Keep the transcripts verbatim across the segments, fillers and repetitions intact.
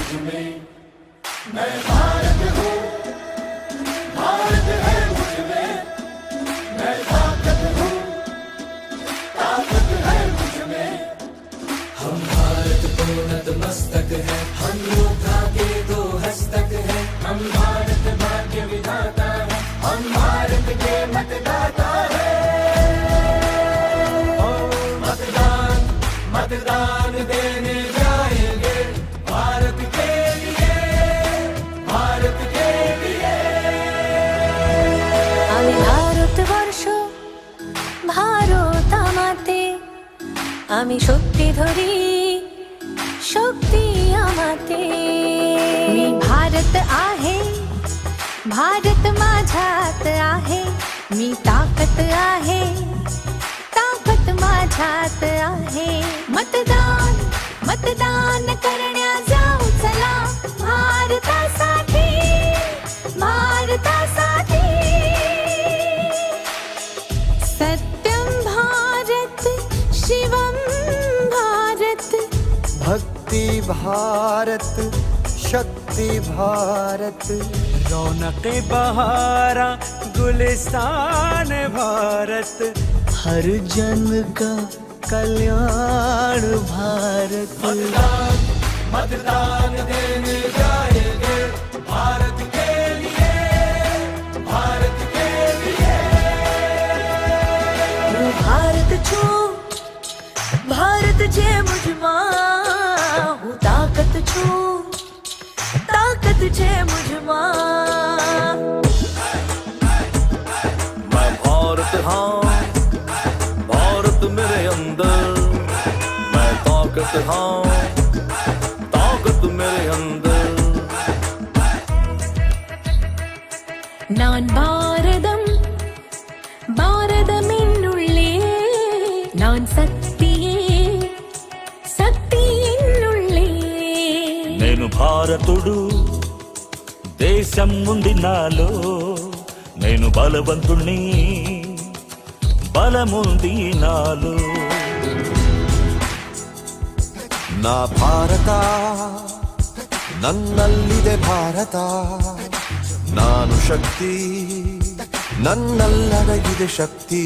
मैं भारत हूँ, भारत है मुझ में, मैं ताकत हूँ, ताकत है मुझ में। हम भारत को नतमस्तक है, हम योद्धा के दो हस्तक है, हम भारत भाग्य विधाता है, हम भारत के मतदाता है। ओ मतदान, मतदान देने जाएंगे भारत के लिए, भारत के लिए। আমি ভারতবর্ষ, ভারত আমাতে, আমি শক্তি ধরি, शक्ती आमाते। मी भारत आहे, भारत माझ्यात आहे, मी ताकद आहे, ताकद माझ्यात आहे. मतदान, मतदान करण्या जाऊ चला, भारतासाठी, भारतासाठी. सत्यम भारत, शिवम भारत, भक्ति भारत, शक्ति भारत, रौनक बहारा, गुलिस्तान भारत, हर जन का कल्याण भारत। मतदान, मतदान देने जाएंगे भारत के लिए, भारत के लिए। હું भारत छु, भारत छे मुझमा, हूँ ताकत छु, ताकत छे मुझमा। मैं भारत हाँ, भारत मेरे अंदर, मैं ताकत हाँ, ताकत मेरे अंदर। நான் பாரதம், பாரதம் என்னுள்ளே, நான் சக்தியே, சக்தி என்னுள்ளே. నేను భారతుడు, దేశం ఉంది నాలో, నేను బలవంతుణ్ణి, బలముంది నాలో. నా భారత, నన్నల్లిదే భారత, నాను శక్తి, నన్నల్లడగిదే శక్తి.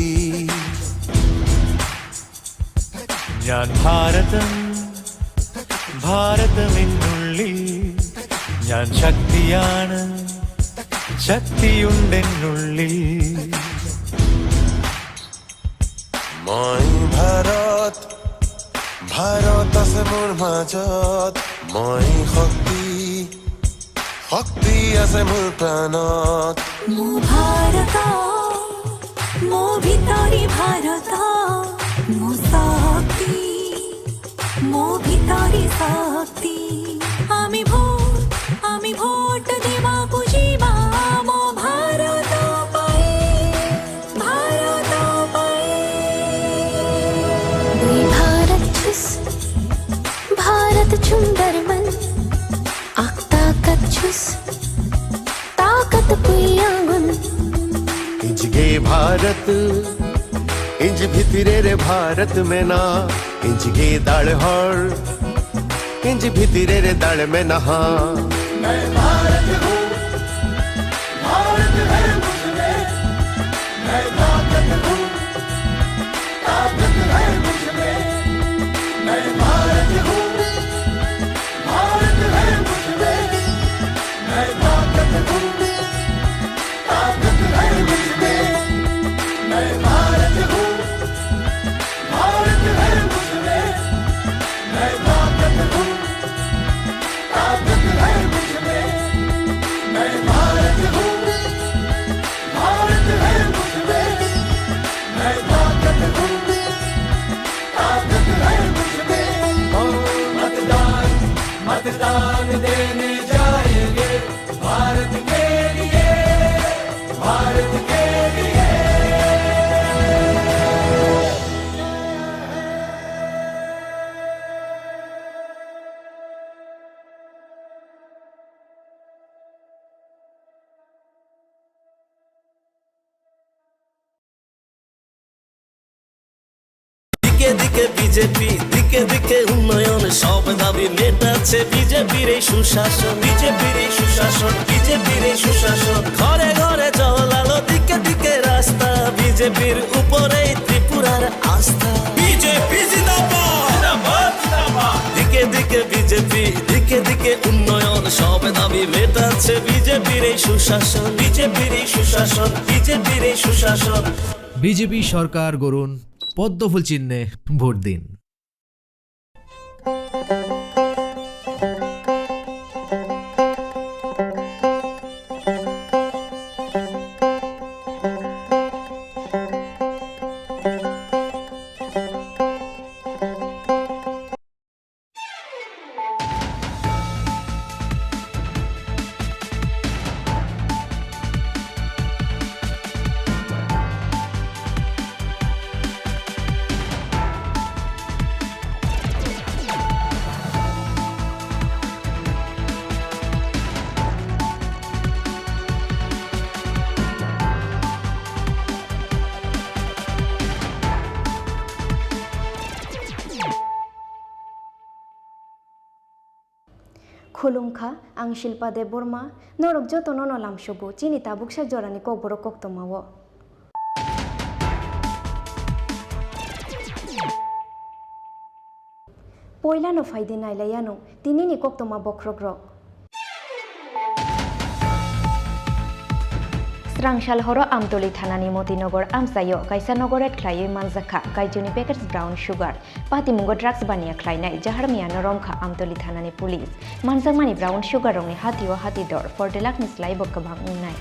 ഞാൻ ഭാരതം, ഭാരതം എന്നുള്ളിൽ, ഞാൻ ശക്തിയാണ്, ശക്തിയുണ്ടെന്നുള്ളിൽ. মই ভাৰত, ভাৰত আছে মোৰ মাজত, মই শক্তি, শক্তি আছে মোৰ প্ৰাণত। মো ভাৰত, মো ভিতৰি ভাৰত, মো শক্তি, মো ভিতৰি শক্তি। আমি ভোট, আমি ভোট দিবাকু যিবা মো ভাৰত পাই, ভাৰত পাই। মই ভাৰত চুস, ভাৰত চুন্দৰ মন। Ak takat chus, takat puyangun. Injige Bharat, inj bhitire re Bharat mena, injige dal hor, inj bhitire re dal mena ha. मैं भारत हूँ, भारत है मुझ में, मैं ताकत हूँ, ताकत है मुझ में। मैं भारत हूँ, भारत है मुझ में। मैं ताकत हूँ, ताकत है मुझ में। मैं भारत हूँ, भारत है मुझ में। मैं ताकत हूँ, ताकत है मुझ में। मैं भारत हूँ, भारत है मुझ में। मैं ताकत हूँ, ताकत है मुझ में। ओ मतदान, मतदान देने जाएंगे भारत के लिए, भारत के लिए। T K দিকে বিজেপি, দিকে দিকে উন্নয়ন, সব দাবি মেটাচ্ছে বিজেপির এই সুশাসন, বিজেপির এই সুশাসন, বিজেপির এই সুশাসন। ঘরে ঘরে জল আলো, দিকে দিকে রাস্তা, বিজেপির উপরেই ত্রিপুরার আস্থা। বিজেপি জিন্দাবাদ, জিন্দাবাদ, জিন্দাবাদ। দিকে দিকে বিজেপি, দিকে দিকে উন্নয়ন, সব দাবি মেটাচ্ছে বিজেপির এই সুশাসন, বিজেপির এই সুশাসন, বিজেপির এই সুশাসন। বিজেপি সরকার গড়ুন পদ্মফুল চিহ্নে ভোট দিন। Khulumkha, ang Shilpa Debbarma, norok jotono no lamsogo chini tabuksa jorani kokborok koktwmao. Poilano phaidi nailaianw tinini koktwma bokhrokrok. Srangsalhoro Amtoli thanani Motinagar amchaio kaisa nogo raid khlaiwi manjakha Kaichuni packets brown sugar. Patimungo drugs baniya khlainai jaharmiyano romkha Amtoli thanani police. Manjakmani brown sugar rokni hatio hati dor forty lakh ni slaibo kwbang wngnai.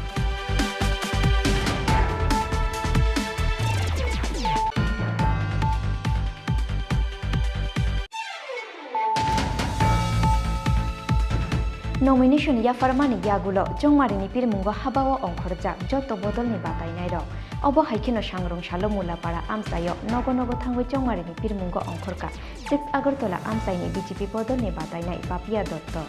Nomination yapharmani yagulo Chongmarini pirmungo habao ongkhorjak joto bodolni batainairok. Obo hai kheno Sangrong salo Mulapara amchaio nogo nogo thangwi Chongmarini pirmungo ongkhorkha six Agartala amchaini B J P bodolni batainai Papiya Dotto.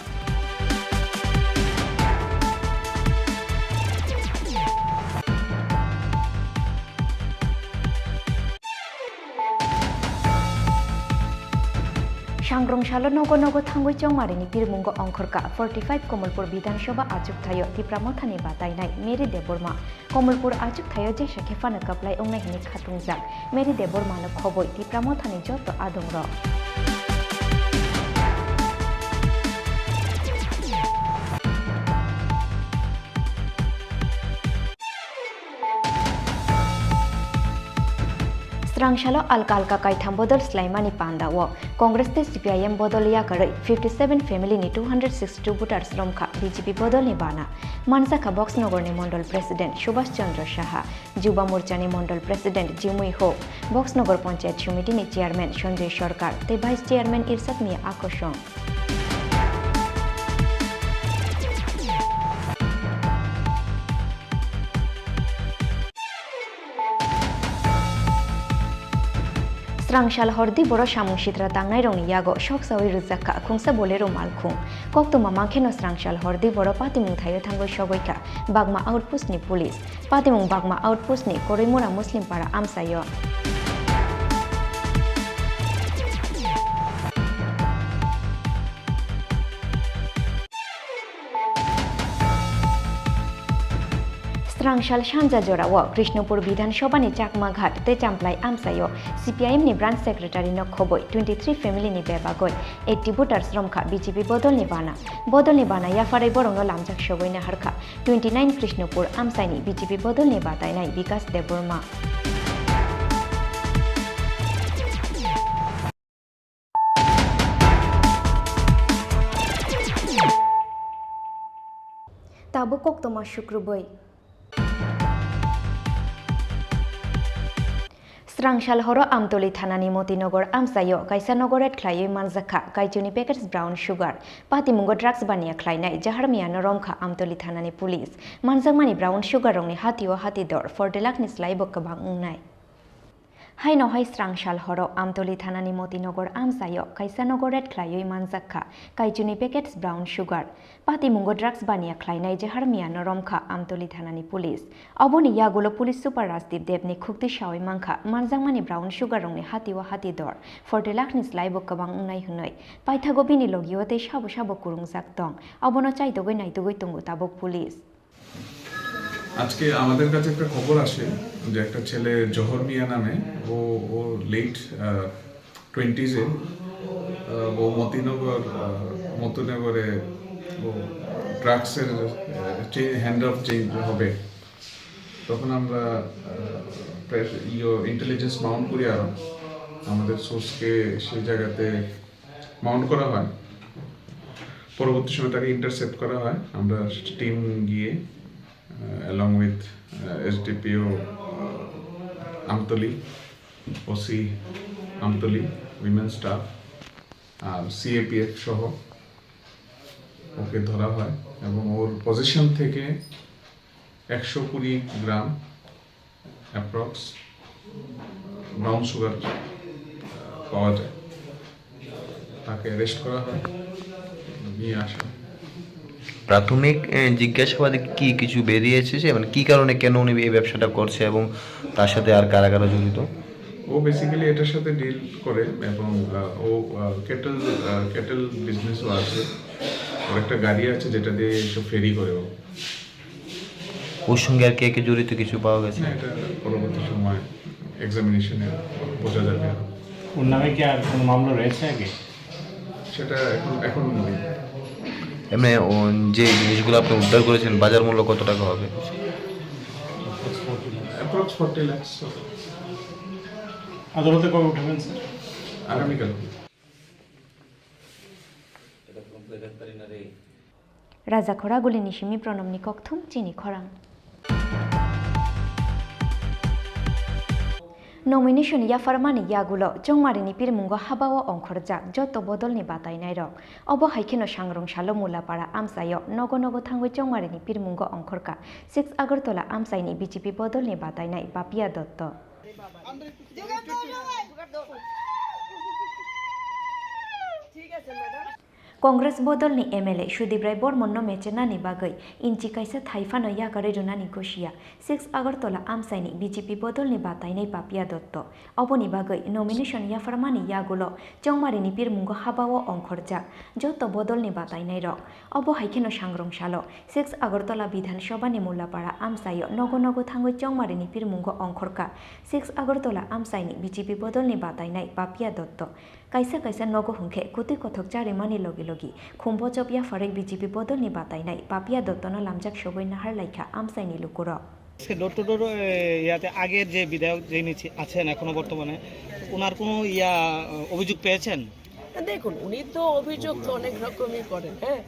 Sangrong salo nogo nogo thangwi Chongmarini pirmungo ongkhorkha forty five Komolpur Bidhan Sabha achukthai-o Tipra Mothani batainai Mary Debbarma. Komolpur achukthai-o jesa khe phano kwplai wngnai hwnwi khatungjak Mary Debbarmano khobwi Tipra Mothani joto adongrok. Srangsalao alka alka kaitham bodol swlaimani pandao Congress tei C P I M bodol yakarwi fifty seven family ni two hundred sixty two voters romkha B J P bodolni bana. Manjakha Boxnogorni Mondol President Subhash Chandra Saha, Juba Morchani Mondol President Jimui Ho, Boxnogor Panchayat Somitini Chairman Sanjay Sarkar tei Vice Chairman Irshad Mia Akosong. Srangsal hordi boro samung sitra tangnairokni yago soksawi rwjakha khungsa Bolero malkhung. Koktwma mankhe no Srangsal hordi boro patimung thaio thangwi sogwikha Bagma outpost ni police. Patimung Bagma outpost ni Koroimura Muslim para amchaio. Srangsal sanja jorao Krishnopur Bidhan Sabha ni Chakmaghat tei Champlai amchaio C P I M ni branch secretary no khobwi twenty three family ni bebagwi eighty voters romkha B J P bodol ni bana. Bodol ni bana yapharwi borok no lamjak sogwi naharkha twenty nine Krishnopur amchaini B J P bodol ni batainai Bikas Debbarma. Tabuk koktwma sukrubwi. Srangsal horo Amtoli thanani Motinagar amchaio kaisa nogo raid khlaiwi manjakha Kaichuni packets brown sugar. Patimungo drugs baniya khlainai jaharmiyano romkha Amtoli thanani police. Manjakmani brown sugar rokni hatio hati dor forty lakh ni slaibo kwbang wngnai. Haino hai srang sal horo Amtoli thanani Motinagar amchaio kaisa nogo raid khlaiwi manjak kha kaichuni packets brown sugar. Patimungo drugs baniya khlainai jehar miyano romkha Amtoli thanani police. Oboni yagulo police super Rajdeep Debni khukti sawi mankha manjakmani brown sugar rokni hati o hati dor forty lakhni slaibo kwbang wngnai hwnwi. Paithago bini logio tei sabo sabo kwrwngjak tong. Obono chaitogwi naitugwi tongo tabuk police. আজকে আমাদের কাছে একটা খবর আসে যে একটা ছেলে জহর মিয়া নামে, ও ও লেট টোয়েন্টিজে, ও মতিনগর আহ, মতিনগরে ও ড্রাগসের হ্যান্ড অফ চেঞ্জ হবে। তখন আমরা প্রেস ইয়ো ইন্টেলিজেন্স মাউন্ট করি আর আমাদের সোর্সকে সেই জায়গাতে মাউন্ট করা হয়। পরবর্তী সময় তাকে ইন্টারসেপ্ট করা হয়। আমরা টিম গিয়ে, along with S D P O Amtoli, O C Amtoli, women staff আর সিএপিএফ সহ ওকে ধরা হয় এবং ওর পজিশন থেকে একশো কুড়ি গ্রাম অ্যাপ্রক্স ব্রাউন সুগার পাওয়া যায়। তাকে অ্যারেস্ট করা হয়, নিয়ে আসা হয়। প্রাথমিক এ, জিজ্ঞাসাবাদে কি কিছু বেরিয়ে এসেছে, মানে কি কারণে, কেন উনি এই ব্যবসাটা করছে এবং তার সাথে আর কারা কারা জড়িত? ও বেসিক্যালি এটার সাথে ডিল করে এবং আহ, ও ক্যাটেল ক্যাটেল বিজনেসও আছে। ওর একটা গাড়ি আছে যেটা দিয়ে এইসব ফেরি করে ও। ওর সঙ্গে আর কে কে জড়িত কিছু পাওয়া গেছে? না, এটা পরবর্তী সময় এক্সামিনেশনে বোঝা যাবে আরো। ওর নামে কি আর কোনো মামলা রয়েছে আগে? সেটা এখন এখন নেই। এমনি ও, যে জিনিসগুলো আপনি উদ্ধার করেছেন, বাজার মূল্য কত টাকা হবে? Approx forty lakhs. আদালতে কবে উঠাবেন স্যার? আগামীকাল। Raja Khoraguli ni simi Pronomni kokthum chini khorang. Nomination yapharmani yagulo Chongmarini pirmungo habao ongkhorjak joto bodolni batainairok. Obo hai kheno sangrong salo Mulapara amchaio nogo nogo thangwi Chongmarini pirmungo ongkhorka six Agartala amchaini B J P bodolni batainai Papia Dotto. Congress bodolni M L A Sudip Rai Bormonno mechenani bagwi inchi kaisa thai phano yakarwi rwnani gosia six Agartala amchaini B J P bodolni batainai Papia Dotto. Oboni bagwi nomination yapharmani yagulo Chongmarini pirmungo habao ongkhorjak joto bodolni batainairok. Obo hai kheno sangrong salo six Agartala Bidhan Sabhani Mulapara amchaio nogo nogo thangwi Chongmarini pirmungo ongkhorka six Agartala amchaini B J P bodolni batainai Papia Dotto. Kaisa kaisa nogo hwnkhe kwtwi kothok charimani logi logi khum bochop yapharwi B J P bodolni batainai Papia Dottono lamjak sogwi nahar laikha amchaini lukurok. আজকে door to ডোর ইয়াতে আগের যে বিধায়ক যিনি ছি- আছেন এখনো বর্তমানে, ওনার কোনো ইয়া অভিযোগ পেয়েছেন? না, দেখুন, উনি তো অভিযোগ তো অনেক রকমই করেন। হ্যাঁ,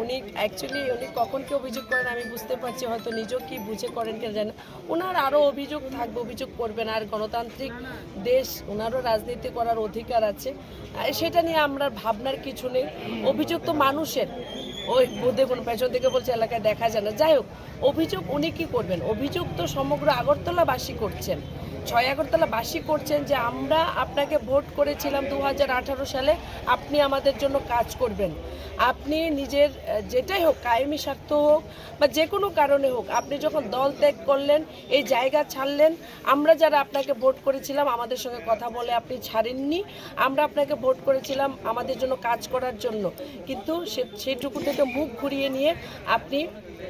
উনি অ্যাকচুয়ালি উনি কখন কি অভিযোগ করেন আমি বুঝতে পারছি, হয়তো নিজেও কি বুঝে করেন কিনা জানি না। ওনার আরও অভিযোগ থাকবে, অভিযোগ করবেন। আর গণতান্ত্রিক দেশ, ওনারও রাজনীতি করার অধিকার আছে। আর সেটা নিয়ে আমরা ভাবনার কিছু নেই। অভিযোগ তো মানুষের, ওই দেখুন, পেছন থেকে বলছে এলাকায় দেখা যায় না। যাই হোক, অভিযোগ উনি কি করবেন? অভিযোগ তো সমগ্র আগরতলাবাসী করছেন, ছয় আগরতলাবাসী করছেন যে আমরা আপনাকে ভোট করেছিলাম দু হাজার আঠারো সালে, আপনি আমাদের জন্য কাজ করবেন। আপনি নিজের আহ, যেটাই হোক, কায়েমি স্বার্থ হোক বা যে কোনো কারণে হোক, আপনি যখন দল ত্যাগ করলেন, এই জায়গা ছাড়লেন, আমরা যারা আপনাকে ভোট করেছিলাম আমাদের সঙ্গে কথা বলে আপনি ছাড়েননি। আমরা আপনাকে ভোট করেছিলাম আমাদের জন্য কাজ করার জন্য, কিন্তু সে সেইটুকু থেকে মুখ ঘুরিয়ে নিয়ে আপনি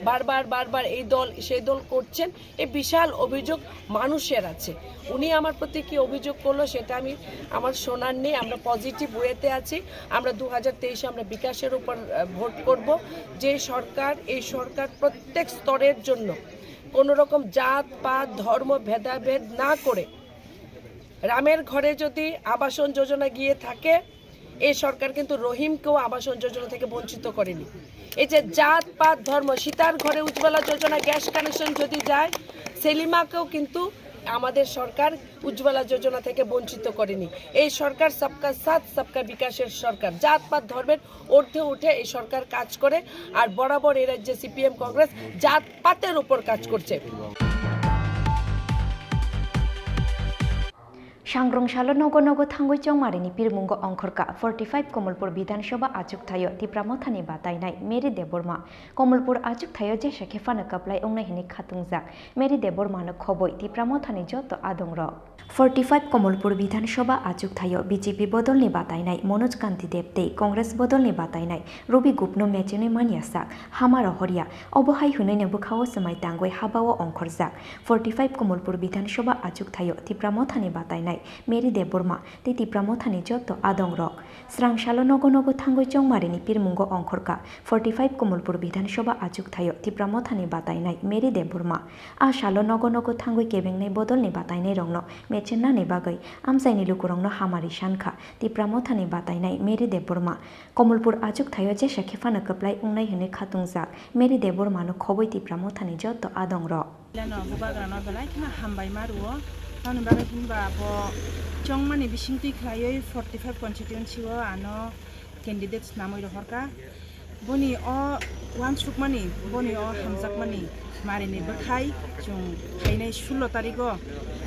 বারবার বারবার এই দল সেই দল করছেন। এই বিশাল অভিযোগ মানুষের আছে। উনি আমার প্রতি কি অভিযোগ করলো সেটা আমি, আমার শোনার নেই। আমরা পজিটিভ ওয়েতে আছি। আমরা দু হাজার তেইশে আমরা বিকাশের উপর আহ, ভোট করব। যে সরকার, এই সরকার প্রত্যেক স্তরের জন্য কোনো রকম জাত পাত ধর্ম ভেদাভেদ না করে রামের ঘরে যদি আবাসন যোজনা গিয়ে থাকে, এই সরকার কিন্তু রহিমকেও আবাসন যোজনা থেকে বঞ্চিত করেনি। এই যে জাত পাত ধর্ম, সীতার ঘরে উজ্জ্বলা যোজনা গ্যাস কানেকশন যদি যায়, সেলিমাকেও কিন্তু আমাদের সরকার উজ্জ্বলা যোজনা থেকে বঞ্চিত করেনি। এই সরকার সবকা সাথ সবকা বিকাশের সরকার। জাত পাত ধর্মের ঊর্ধ্বে উঠে এই সরকার কাজ করে। আর বরাবর এই রাজ্যে সিপিএম কংগ্রেস জাত পাতের উপর কাজ করছে। Sangrong salo nogo nogo thangwi chongmarini pirmungo ongkhorkha forty five Komolpur Bidhan Sabha achukthaio Tipra Mothani batainai Mary Debbarma. Komolpur achukthaio jesa khe phano kwplai wngnai hwnwi khatungjak Mary Debbarmano khobwi Tipra Mothani joto adongrok. Forty five Komolpur Bidhan Sabha achukthaio B J P bodolni batainai Manoj Kanti Deb tei Congress bodolni batainai Robi Gupno mechenwi manya sak, hama rohorya, obo hai hwnwino bwkhao swmai tangwi habao ongkhorjak. Forty five Komolpur Bidhan Sabha achukthaio Tipra Mothani batainai Mary Debbarma tei Tipra Mothani joto adongrok. Srang salo nogo nogo thangwi chongmarini pirmungo ongkhorkha forty five Komolpur Bidhan Sabha achukthaio Tipra Mothani batainai Mary Debbarma. A salo nogo nogo thangwi kebengnai bodolni batainairokno mechennani bagwi amchaini lukurokno hamari sankha Tipra Mothani batainai Mary Debbarma. Komolpur achukthaio jesa khe phano kwplai wngnai hwnwi khatungjak Mary Debbarmano khobwi Tipra Mothani joto adongrok. Leno bubagrano belai kheno hambai ma rwo. Tamoni bagwi hinba bo chongmani bisingtwi khlaiwi forty five constituency o ano candidate snamwi rohorkha. Boni o uansukmani, boni o hamjakmani marini bwkhai chwng phainai sullo tarigo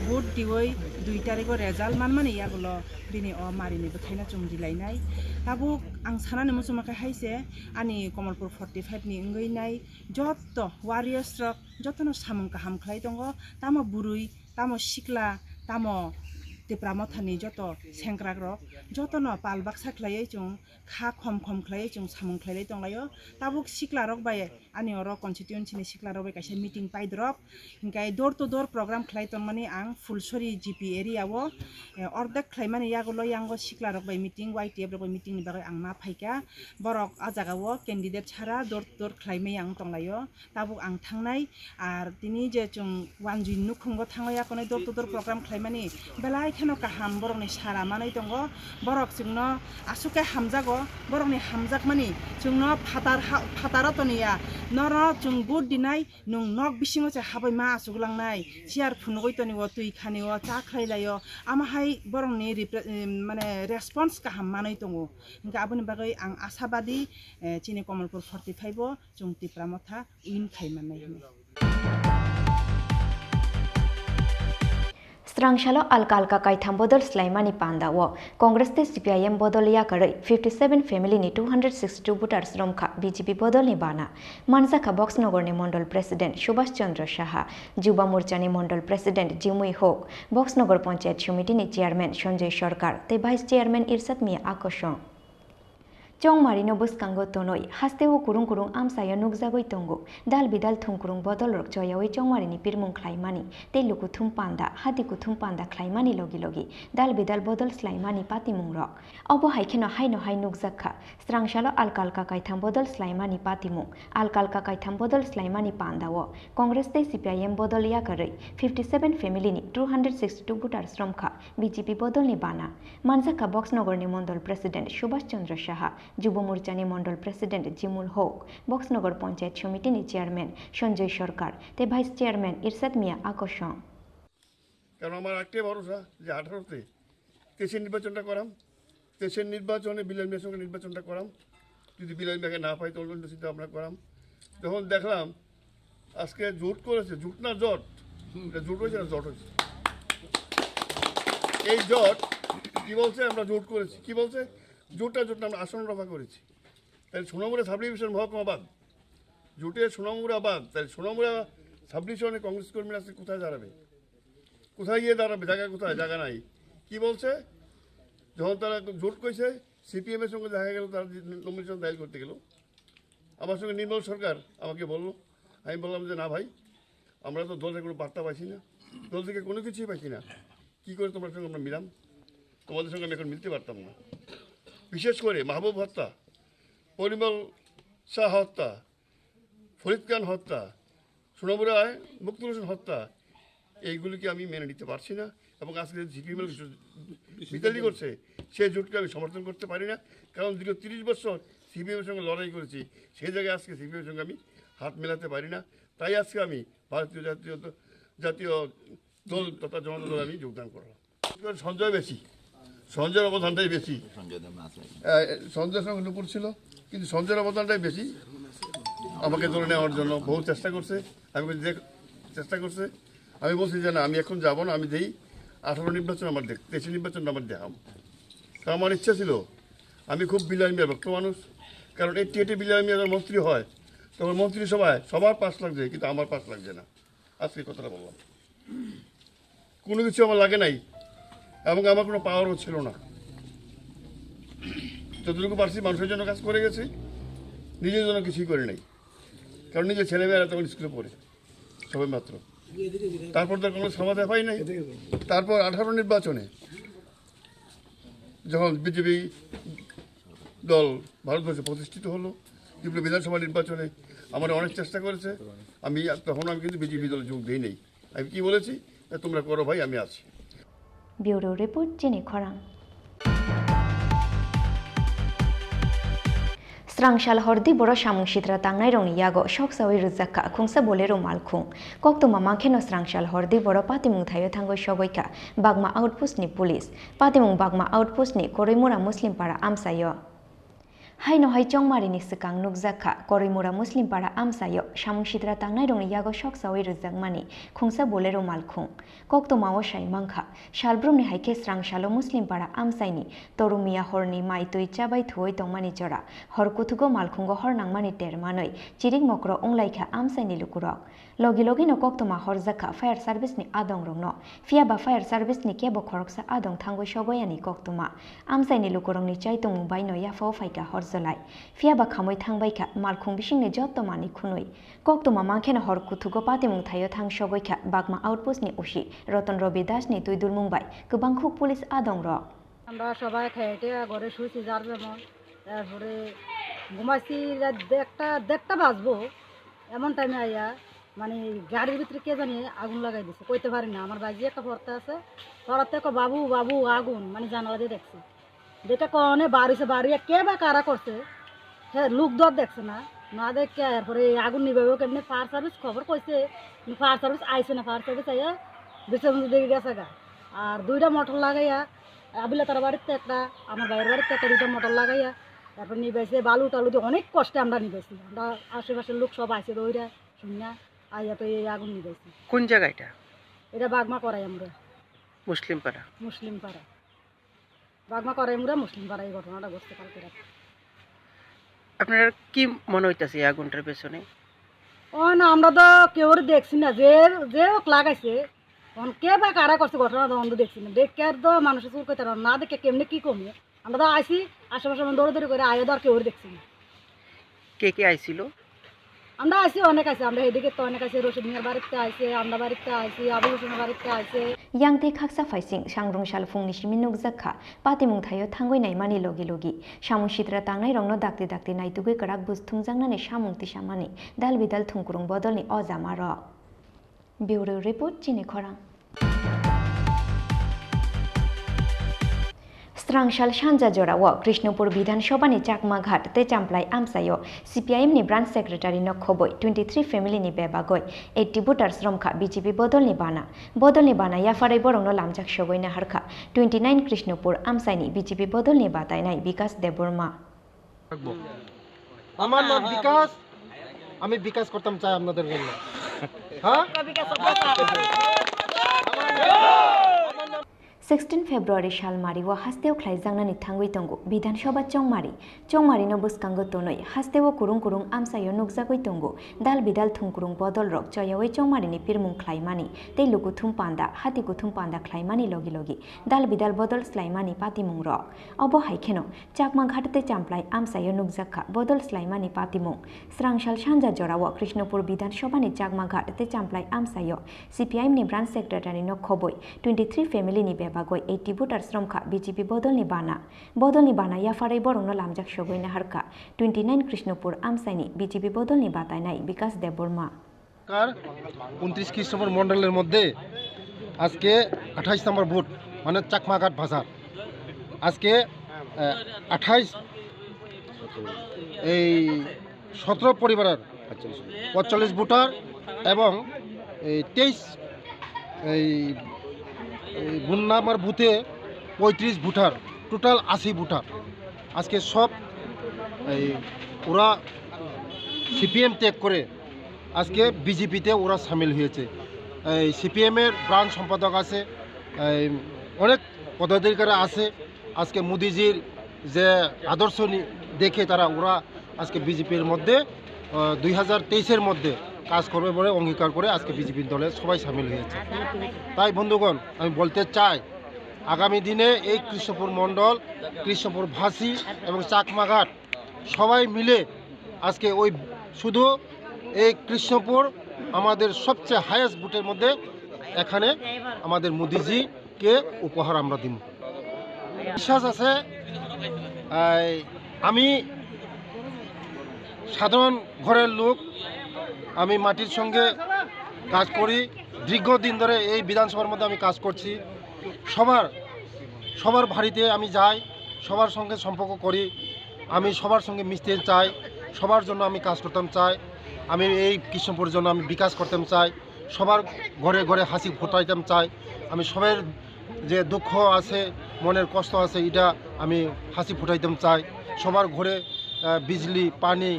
vote diwi dui tarigo result manmani yagulo bini o marini bwkhaino chwng rilainai. Tabuk ang sanani muchungma khe hai se ani Komolpur forty five ni wngwi nai jotto warriors rok jotono samung kaham khlai tongo, tamo bwrwi, tamo sikla, tamo Tipra Mothani joto sengkrak rok jotono pal baksa khlaiwi chwng kha khom khom khlaiwi chwng samung khlailai tonglaio. Tabuk sikla rok bai ani oro constituency ni sikla rok bai kaisa meeting paidrop, hinkhe door to door program khlai tongmani ang Phulsori G P area o, eh, ordek khlaimani yagulo yango sikla rok bai meeting, Y T F rok bai meeting ni bagwi ang ma phaikha. Borok a jaga o candidate sara door to door khlaimai ang tonglaio. Tabuk ang thangnai, ar tini je chwng wanjui nukhungo thangwi akonai door to door program khlaimani belai kheno kaham borokni sara manwi tongo. Borok chwngno aswk khe hamjago, borokni hamjakmani chwngno phatar ha-, phataro toniya, norok chwng vote dinai, nwng nok bisingo se habwi ma achuk langnai, chair phunugwi toniwo, twi khaniwo, cha khlai laio, ama hai borokni repre-, em, mane response kaham manwi tongo. Hinkhe aboni bagwi ang ashabadi, eh, chini Komolpur forty five o chwng Tipra Motha win khai mannai hwnwi. Srang salo alka alka kaitham bodol slaimani panda o Congress tei C P I M bodol yakarwi fifty seven family ni two hundred sixty two voters romkha B J P bodolni bana. Manjakha Boxnogorni Mondol President Subhash Chandra Saha, Juba Morchani Mondol President Jimui Hok, Boxnogor Panchayat Somitini Chairman Sanjoy Sarkar tei Vice Chairman Irshad Mia Akosong. Chongmarino bwskango tonwi hasteo kurung kurung amchaio nukjagwi tongo. Dal bidal thungkurung bodolrok choyawi chongmarini pirmung khlaimani tei lukuthum panda, hati kuthum panda khlaimani logi logi dal bidal bodol slaimani patimungrok. Obo hai kheno haino hai nukjak kha. Srang salo alka alka kaitham bodol slaimani patimung, alka alka kaitham bodol slaimani pandao Congress tei C P I M bodol yakarwi fifty seven family ni two hundred sixty two voters romkha B J P bodolni bana. Manjakha Boxnogorni Mondol President Subhash Chandra Saha, Juba Morchani Mondol President Jimul Hok, Boxnogor Panchayat Somitini Chairman Sanjoy Sarkar tei Vice Chairman Irshad Mia Akosong. কারণ আমার একটাই ভরসা যে আঠারোতে তেইশের নির্বাচনটা করাম, তেইশের নির্বাচনে বিলাল মিয়ার সঙ্গে নির্বাচনটা করাম, যদি বিলাল মিয়াকে না পাই তাহলে অন্য চিন্তা ভাবনা করাম। যখন দেখলাম আজকে জোট করেছে, জোট না জট, এটা জোট হয়েছে না জট হয়েছে। এই জট কি বলছে? আমরা জোট করেছি। কি বলছে? জোটটা জোট না, আমরা আসন রফা করেছি। তাহলে সোনামুড়া সাব ডিভিশন মহকুমা বাদ, জোটে সোনামুড়া বাদ, তাহলে সোনামুড়া সাব ডিভিশনে কংগ্রেস কর্মীরা আজকে কোথায় দাঁড়াবে? কোথায় গিয়ে দাঁড়াবে? জায়গা কোথায়? জায়গা নাই। কি বলছে? যখন তারা জোট কইছে, সিপিএম এর সঙ্গে দেখা গেল, তারা নমিনেশন দাখিল করতে গেল, আমার সঙ্গে নির্মল সরকার আমাকে বলল, আমি বললাম যে, "না ভাই, আমরা তো দলের কোনো বার্তা পাইছি না, দল থেকে কোনো কিছুই পাইছি না, কী করে তোমার সঙ্গে আমরা মিলাম? তোমাদের সঙ্গে আমি এখন মিলতে পারতাম না।" বিশেষ করে মাহবুব হত্যা, পরিমল শাহ হত্যা, ফরিদ খান হত্যা, সোনামুড়ায় মুক্তর হোসেন হত্যা, এইগুলিকে আমি মেনে নিতে পারছি না। এবং আজকে যে সিপিএম কিছু বিতালি করছে, সেই জোটকে আমি সমর্থন করতে পারি না। কারণ দীর্ঘ তিরিশ বছর সিপিএম এর সঙ্গে লড়াই করেছি, সেই জায়গায় আজকে সিপিএম এর সঙ্গে আমি হাত মেলাতে পারি না। তাই আজকে আমি ভারতীয় জাতীয় দ-, জাতীয় দল তথা জনতা দলে আমি যোগদান করলাম। সঞ্জয় বেশি, সঞ্জয়ের অবদানটাই বেশি। সঞ্জয় দেব না আছে। আহ, সঞ্জয়ের সঙ্গে নুপুর ছিল, কিন্তু সঞ্জয়ের অবদানটাই বেশি। আমাকে ধরে নেওয়ার জন্য বহু চেষ্টা করছে, আমি বলছি, "দেখ, চেষ্টা করছে।" আমি বলছি যে, "না, আমি এখন যাব না, আমি দেই।" আঠারো নির্বাচন আমার দেখ, তেইশে নির্বাচন আমার দেখাম। কারণ আমার ইচ্ছা ছিল, আমি খুব বিলাসী মিয়া ভক্ত মানুষ, কারণ এইটটি এইটে বিলাসী মিয়া যখন মন্ত্রী হয়, তখন মন্ত্রিসভায় সবার পাস লাগছে, কিন্তু আমার পাস লাগছে না। আজকে এই কথাটা বললাম, কোনো কিছু আমার লাগে নাই এবং আমার কোনো পাওয়ারও ছিল না। যতটুকু পারছি মানুষের জন্য কাজ করে গেছি, নিজের জন্য কিছুই করে নাই, কারণ নিজের ছেলেমেয়েরা তখন স্কুলে পড়ে সবে মাত্র। তারপর তো কোনো সমাধান পাই নাই। তারপর আঠারো নির্বাচনে যখন বিজেপি দল ভারতবর্ষে প্রতিষ্ঠিত হলো, ত্রিপুরা বিধানসভা নির্বাচনে আমরা অনেক চেষ্টা করেছে। আমি তখন আমি কিন্তু বিজেপি দলে যোগ দিই নাই। আমি কি বলেছি? "তোমরা করো ভাই, আমি আছি।" Bureau Report, Chini Khorang. Srangsal hordi boro samung sitra tangnai rokni yago soksawi rwjak kha khungsa Bolero malkhung. Koktwma mankhe no srangsal hordi boro patimung thaio thangwi sogwi kha Bagma outpost ni police. Patimung Bagma outpost ni Koroimura Muslim para amchaio. Haino hai chongmari ni swkang nukjak kha Koroimura Muslim para amchaio samung sitra tangnai rokni yago soksawi rwjakmani khungsa Bolero malkhung. Koktwmao sai mankha, salbrumni hai khe srangsalo Muslimpara amchaini Torumiya horni mai twi chabai thuwi tongmani jora hor kuthugo malkhungo hor nangmani ter manwi chirik mokro wnglaikha amchaini lukurok. Logi logino koktwma horjakha fire service ni adongrokno, phiyaba fire service ni kebo khoroksa adong thangwi sogoyani koktwma. Amchaini lukurokni chaitongmung baino yaphao phaikha horjolai, phiyaba khamwi thangbaikha malkhung bisingni jotto manwi khwnwi. Koktwma mankheno hor kuthugo patimung thaio thang sogwi kha Bagma outpost ni O C Roton Robi Das ni twi dulmung bai kwbangkhuk police adong rok. আমরা সবাই খেয়ে টেয়ে ঘরে শুয়েছি, যার যেমন। তারপরে ঘুমাইছি রাত দেড়টা, দেড়টা বাজবো, এমন টাইমে আইয়া মানে গাড়ির ভিতরে কে জানি আগুন লাগাই দিছে, কইতে পারি না। আমার বাইজি একটা পড়তে আছে, পড়াতে কো, "বাবু, বাবু, আগুন", মানে জানালা দিয়ে দেখছি। দেখে কনে বাড়িছে, বাড়িয়ে কে বা কারা করছে, হ্যাঁ, লোক তো আর দেখছে না, না দেখে এরপরে এই আগুন নিভাবে কেমনে ফায়ার সার্ভিস খবর কইছে, কিন্তু ফায়ার সার্ভিস আইছে না, ফায়ার সার্ভিস আইয়া বেঁচে মধ্যে দেখে গেছে গা। আর দুইটা মোটর লাগাইয়া আবিলা তার বাড়িতে একটা, আমার ভাইয়ের বাড়িতে একটা, দুইটা মোটর লাগাইয়া তারপর নিবাইছে, বালু টালু দিয়ে অনেক কষ্টে আমরা নিবাইছি। আমরা আশেপাশের লোক সব আইছে, দৌড়া শুনিয়া আইয়া তো এই আগুন নিবাইছি। কোন জায়গা এটা? এটা বাগমা করাই আমরা মুসলিম পাড়া। মুসলিম পাড়া। বাগমা করাইমুরা মুসলিম পাড়া এই ঘটনাটা ঘটছে কালকে রাতে। আপনার কি মনে হইতাছে এই আগুনটার পেছনে? ও না, আমরা তো কেউ দেখছি না, যে যে হোক লাগাইছে, এখন কে বা কারা করছে ঘটনা তো আমরা দেখছি না। দেখে আর তো মানুষের চুল কইতে পারবো না, দেখে কেমনে কি কমে। আমরা তো আইছি, আশেপাশে আমরা দৌড়াদৌড়ি করে আইয়া তো আর কেউ দেখছি না। কে কে আইছিল? আমরা আইছি, অনেক আইছি, আমরা এদিকে তো অনেক আইছি, রশিদ মিয়ার বাড়িতে আইছে, আমরা বাড়িতে আইছি, আবুল হোসেনের বাড়িতে আইছে। Yang tei khaksa phaising sangrung salphungni simi nukjak kha, patimung thaio thangwi naimani logi logi samung sitra tangnai rokno dakti dakti naitugwi kwrak bus thumjaknani samung tisamani dal bidal thungkurung bodolni o jama rok. Bureau Report, Chini Khorang. Srangsal sanja jorao Krishnopur Bidhan Sabha ni Chakma Ghat tei Champlai amchaio C P I M ni branch secretary no khoboi twenty three family ni bebagoi eighty voters romkha B J P bodol ni bana. Bodol ni bana yapharwi borok no lamjak sogoi naharkha twenty nine Krishnopur amchaini B J P bodol ni batainai Bikas Debbarma. আমার নাম বিকাশ। আমি বিকাশ করতাম চাই আপনাদের জন্য। হ্যাঁ? Sixteen February salmari o hasteo khlaijaknani thangwi tongo Bidhan Sabha chongmari. Chongmari no bwskango tonwi hasteo kurung kurung amchaio nukjagwi tongo dal bidal thungkurung bodol rok choyawi chongmari ni pirmung khlaimani tei lukuthum panda hati kuthum panda khlaimani logi logi dal bidal bodol slaimani patimung rok. Obo hai kheno Chakma Ghat tei Champlai amchaio nukjak kha bodol slaimani patimung. Srangsal sanja jorao Krishnopur Bidhan Sabha ni Chakma Ghat tei Champlai amchaio C P I M ni branch secretary no khoboi twenty three family ni bebagoi eighty voters romkha B J P bodol ni bana. Bodol ni bana yapharwi borok no lamjak sogoi naharkha twenty nine Krishnopur amchaini B J P bodol ni batainai Bikas Debbarma. কার ঊনত্রিশ খ্রিস্টপূর্ব মণ্ডলের মধ্যে আজকে আঠাইশ নম্বর বুথ, মানে চাকমাঘাট বাজার। আজকে আহ, আঠাইশ এই সতেরো পরিবারের পঁয়তাল্লিশ ভোটার এবং এই তেইশ এই এই বুন নাম্বার বুথে পঁয়ত্রিশ ভোটার, টোটাল আশি ভোটার। আজকে সব এই ওরা সিপিএম ত্যাগ করে আজকে বিজেপিতে ওরা সামিল হয়েছে। এই সিপিএমের ব্রাঞ্চ সম্পাদক আছে, এই, অনেক পদাধিকারী আছে। আজকে মোদিজির যে আদর্শ নি-, দেখে তারা, ওরা আজকে বিজেপির মধ্যে, আহ, দুই হাজার তেইশের মধ্যে কাজ করবে বলে অঙ্গীকার করে আজকে বিজেপির দলে সবাই সামিল হয়েছে। তাই বন্ধুগণ, আমি বলতে চাই, আগামী দিনে এই কৃষ্ণপুর মণ্ডল, কৃষ্ণপুরবাসী এবং চাকমাঘাট সবাই মিলে আজকে ওই শুধু এই কৃষ্ণপুর আমাদের সবচেয়ে হায়েস্ট ভোটের মধ্যে এখানে আমাদের মোদিজিকে উপহার আমরা দিব। বিশ্বাস আছে, এই, আমি সাধারণ ঘরের লোক, আমি মাটির সঙ্গে কাজ করি, দীর্ঘদিন ধরে এই বিধানসভার মধ্যে আমি কাজ করছি। সবার, সবার বাড়িতে আমি যাই, সবার সঙ্গে সম্পর্ক করি, আমি সবার সঙ্গে মিশতে চাই, সবার জন্য আমি কাজ করতাম চাই, আমি এই কৃষ্ণপুরের জন্য আমি বিকাশ করতাম চাই, সবার ঘরে ঘরে হাসি ফোটাইতাম চাই, আমি সবার যে দুঃখ আছে, মনের কষ্ট আছে, এটা আমি হাসি ফোটাইতাম চাই, সবার ঘরে, আহ, বিজলি, পানি,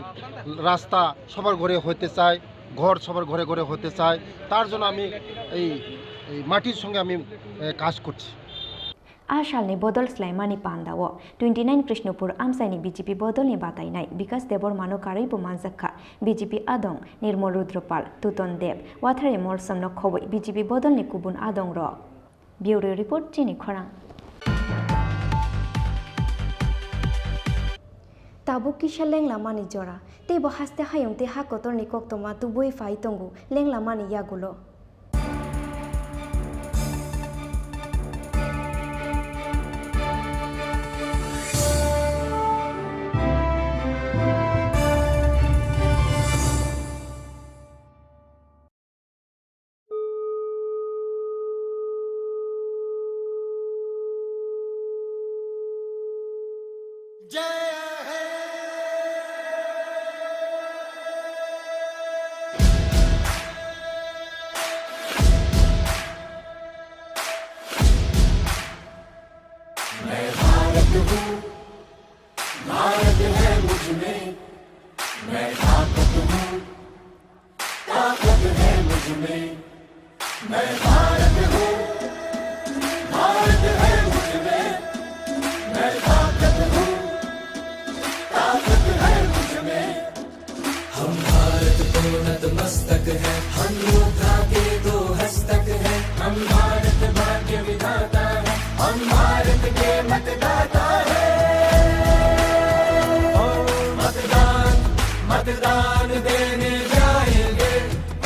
রাস্তা সবার ঘরে হইতে চাই, ঘর সবার ঘরে ঘরে হইতে চাই, তার জন্য আমি এই, এই মাটির সঙ্গে আমি, আহ, কাজ করছি। A salni bodol swlaimani pandao twenty nine Krishnopur amchaini B J P bodolni batainai Bikas Debbarmano karwibo manjakha B J P adong Nirmol Rudropal, Tuton Deb, Wathare Molsomno khobwi B J P bodolni kubun adongrok. Bureau Report, chini khorang. Tabuk kisa lenglamani jora, teibo haste hayung tei ha kotorni koktwma tubui phai tongo lenglamani yagulo. हम भारत को नतमस्तक है, हम योद्धा के दो हस्तक है, हम भारत भाग्य विधाता है, हम भारत के मतदाता है। ओ मतदान, मतदान देने जाएंगे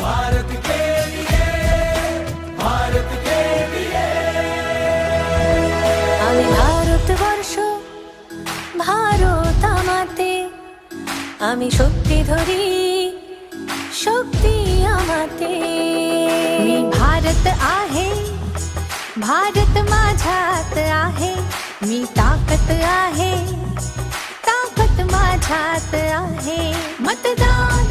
भारत के लिए, भारत के लिए। আমি ভারতবর্ষ, ভারত আমাতে, আমি শক্তি ধরি, शक्ती आमाते। मी भारत आहे, भारत माझ्यात आहे, मी ताकद आहे, ताकद माझ्यात आहे. मतदान,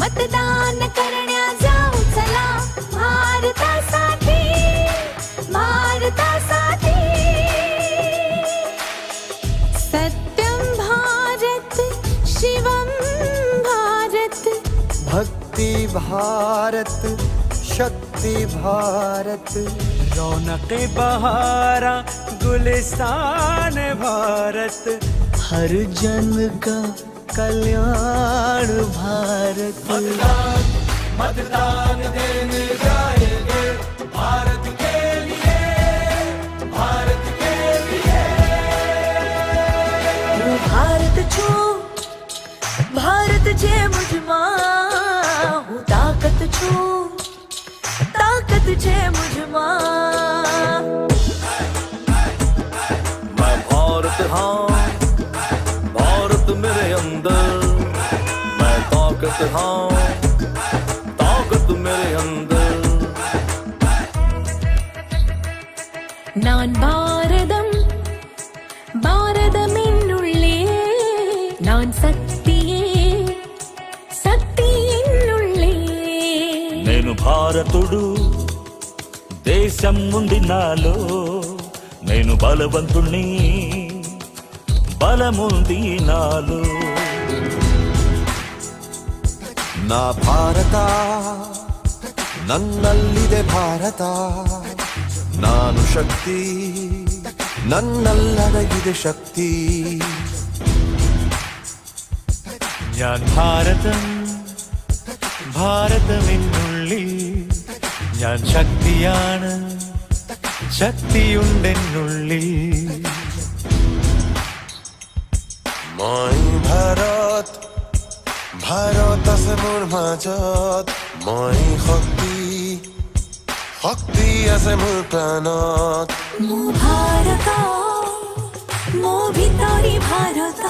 मतदान करण्या जाऊ चला, भारतासाठी, भारतासाठी. सत्यं भारत, शिवं भारत। भक्ति भारत, शक्ति भारत। रौनक बहारा, गुलिस्तान भारत। हर जन का कल्याण भारत। मतदान, मतदान देने जाएंगे भारत के लिए, भारत के लिए। હું ભારત છું, भारत છે મુજમાં, હું તાકત છું, ताकत छे मुझमा। मैं भारत हाँ, भारत मेरे अंदर। मैं ताकत हाँ, ताकत मेरे अंदर। நான் பாரதம், பாரதம் என்னுள்ளே. நான் சக்தியே, சக்தி என்னுள்ளே. నేను భారతుడు, దేశం ఉంది నాలో. నేను బలవంతుణ్ణి, బలముంది నాలో. నా భారత, నన్నల్లిదే భారత. ನಾನು ಶಕ್ತಿ, ನನ್ನಲ್ಲಡಗಿದೆ ಶಕ್ತಿ. ഞാൻ ഭാരതം, ഭാരതം എന്നുള്ളിൽ. ഞാൻ ശക്തിയാണ്, ശക്തിയുണ്ടെന്നുള്ളിൽ. মই ভাৰত, ভাৰত আছে মোৰ মাজত। মই শক্তি, শক্তি আছে মোৰ প্ৰাণত। ମୋ ଭାରତ, ମୋ ଭିତରେ ଭାରତ,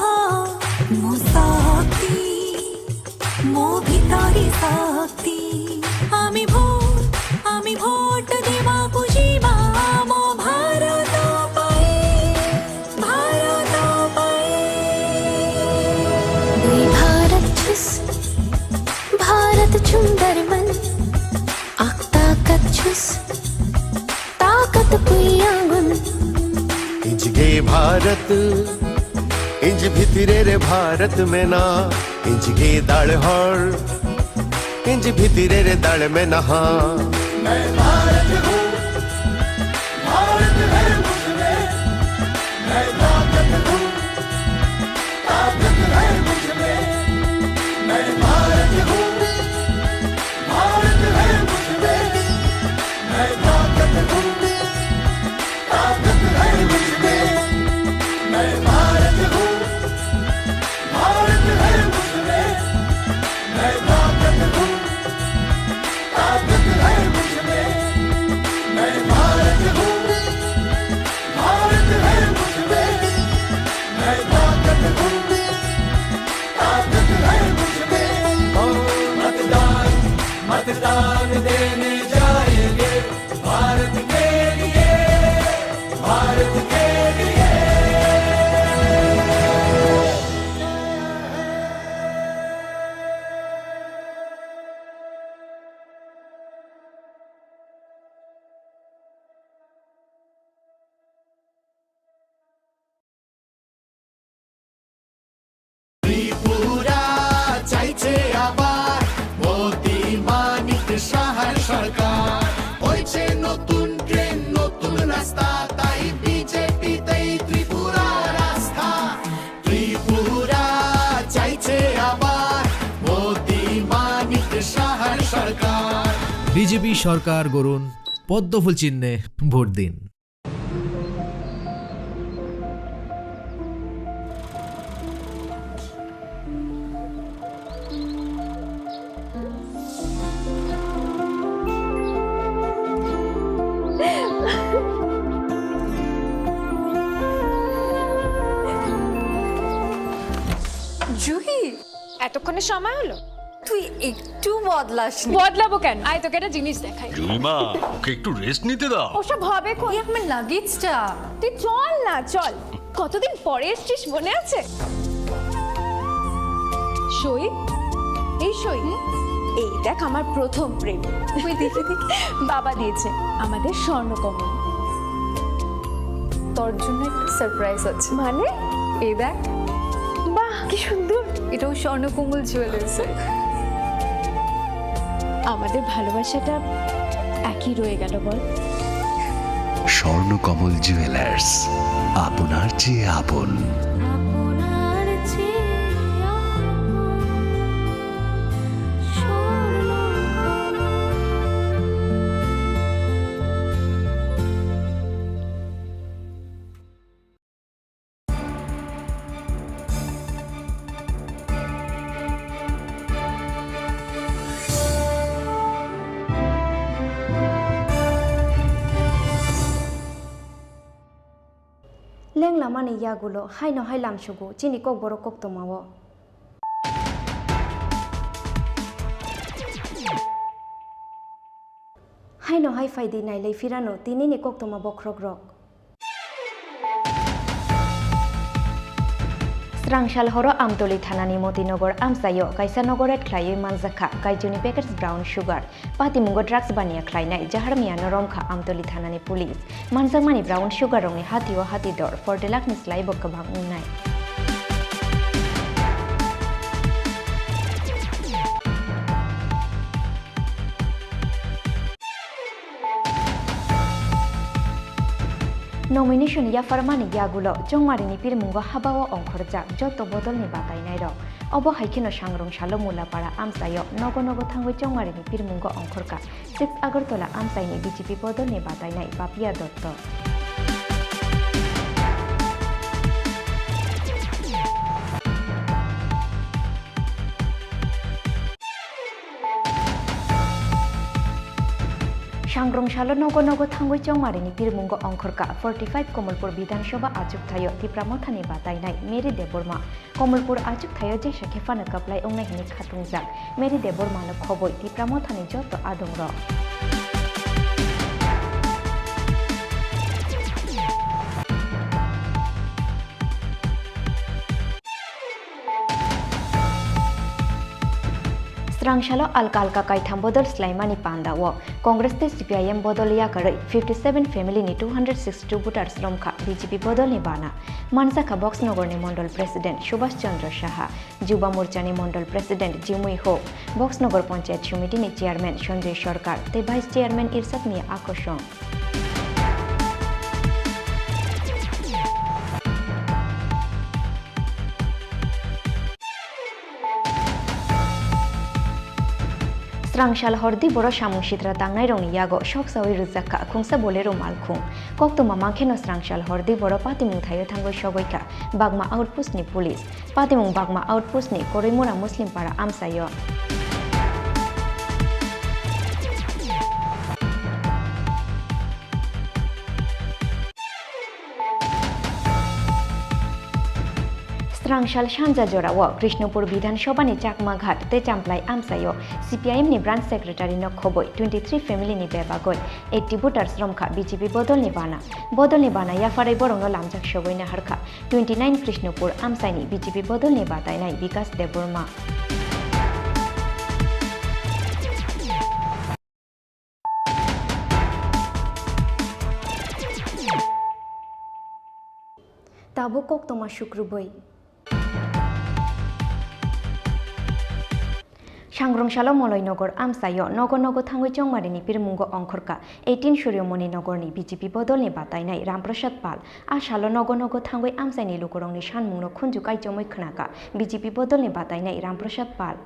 ମୋ ଶକ୍ତି, ମୋ ଭିତରେ ଶକ୍ତି। ଆମେ ଭୋଟ, ଆମେ ଭୋଟ ଦେବାକୁ ଯିବା ଆମ ଭାରତ ପାଇଁ, ଭାରତ ପାଇଁ। भारत छुस, भारत छुंदर मन, आख ताकत छुस, ताकत पुयांगुन। इंजगे भारत, इंज भितरे रे भारत में ना, इंजगे दाल हर, इंज भितरे रे दाल में नहा। मैं भारत हूँ, भारत है मुझ में, मैं ताकत हूँ, ताकत है मुझ में। मैं भारत हूँ, भारत है मुझ में, मैं ताकत हूँ, ताकत है मुझ में। मैं भारत हूँ, भारत है मुझ में, मैं ताकत हूँ, ताकत है मुझ में। मैं भारत हूँ, भारत है मुझ में, मैं ताकत हूँ, ताकत है मुझ में। ओ मतदान, मतदान देने जाएंगे भारत के लिए, भारत के लिए। ত্রিপুরা চাইছে আবার মোদি মানিক সাহার সরকার। হয়েছে নতুন ট্রেন, নতুন রাস্তা, তাই বিজেপিতেই ত্রিপুরার আস্থা। ত্রিপুরা চাইছে আবার মোদি মানিক সাহার সরকার। বিজেপি সরকার গড়ুন, পদ্মফুল চিহ্নে ভোট দিন। জুহি, এতক্ষণে সময় হলো? তুই একটু বদলাসনি। বদলাবো কেন? আয়, তোকে একটা জিনিস দেখাই। জুলিমা, ওকে একটু রেস্ট নিতে দাও। ওসব হবে কোন? এই আমার লাগেজটা। তুই চল না, চল। কতদিন পরে এসছিস, মনে আছে? সই, এই সই। হুম? এই দেখ, আমার প্রথম প্রেম। ওই দেখে দেখে। বাবা দিয়েছে আমাদের স্বর্ণকমল। তোর জন্য একটা সারপ্রাইজ আছে। মানে? এই দেখ। বাহ, কি সুন্দর। এটাও স্বর্ণকমল জুয়েলার্সের। আমাদের ভালোবাসাটা একই রয়ে গেল, বল? স্বর্ণকমল জুয়েলার্স, আপনার চেয়ে আপন। আপনার চেয়ে আপন Swarnakamal. Lenglamani yagulo haino hai lamsugo chini kokborok koktwmao. Haino hai phaidi nailai phirano tinini koktwma bokhrokrok. Srang sal horo Amtoli thanani Motinagar amchaio kaisa nogo raid khlaiwi manjakha Kaichuni packets brown sugar. Patimungo drugs baniya khlainai jaharmiyano romkha Amtoli thanani police. Manjakmani brown sugar rokni hatio hati dor forty lakh ni slaibo kwbang wngnai. Nomination yapharmani yagulo Chongmarini pirmungo habao ongkhorjak joto bodolni batainairok. Obo hai kheno Sangrong salo Mulapara amchaio nogo nogo thangwi Chongmarini pirmungo ongkhorkha six Agartala amchaini B J P bodolni batainai Papia Dotto. Sangrong salo nogo nogo thangwi Chongmarini pirmungo ongkhorkha forty five Komolpur Bidhan Sabha achuk thaio Tipra Mothani batainai Mary Debbarma. Komolpur achuk thaio jesa khe phano kwplai wngnai hwnwi khatungjak Mary Debbarmano khobwi Tipra Mothani joto adongrok. Srang salo alka alka kaitham bodol swlaimani pandao Congress tei C P I M bodol yakarwi fifty seven family ni two hundred sixty two voters romkha B J P bodolni bana. Manjakha Boxnogorni Mondol President Subhash Chandra Saha, Juba Morchani Mondol President Jimui Hok, Boxnogor Panchayat Somitini Chairman Sanjay Sarkar tei Vice Chairman Irshad Mia Akosong. Srang sal hordi boro samung sitra tangnairokni yago soksawi rwjakha khungsa Bolero malkhung. Koktwma mankhe no srang sal hordi boro patimung thaio thangwi sogwi kha Bagma outpost ni police. Patimung Bagma outpost ni Koroimura Muslim para amchaio. Srang sal sanja jorao Krishnopur Bidhan Sabha ni Chakma Ghat tei Champlai amchaio C P I M ni branch secretary no khobwi twenty three family ni bebagwi eighty voters romkha B J P bodolni bana. Bodolni bana yapharwi borokno lamjak sogwi naharkha twenty nine Krishnopur amchaini B J P bodolni batainai Bikas Debbarma. Tabuk koktwma sukrubwi. Sangrong salo Moloinogar amchaio nogo nogo thangwi Chongmarini pirmungo ongkhorkha eighteen Suryomoni Nogorni B J P bodolni batainai Ramprasad Pal. A salo nogo nogo thangwi amchaini lukurokni sanmungno khunju kaichomwi khnakha B J P bodolni batainai Ramprasad Pal.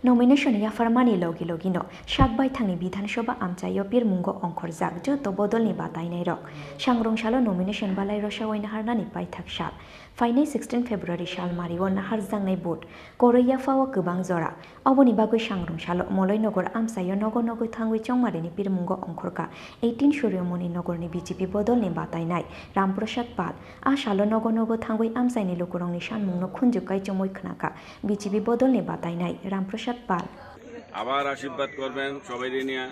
Nomination yapharmani logi logino sak baithangni Bidhan Sabha amchaio pirmungo ongkhorjak joto bodolni batainairok. Sangrong salo nomination balai rosawai naharnani paithak sal. Phainai sixteen February sal mario naharjaknai vote. Koroi yaphao kwbang jora. Oboni bagwi Sangrong salo Moloinogar amchaio nogo nogo thangwi Chongmarini pirmungo ongkhorkha eighteen Suryomoni Nogorni B J P bodolni batainai Ramprasad Pal. A salo nogo nogo thangwi amchaini lukurokni sanmungno khunju kaichomwi khnakha B J P bodolni batainai Ramprasad Pal. আবার আশীর্বাদ করবেন সবাই নিয়ে,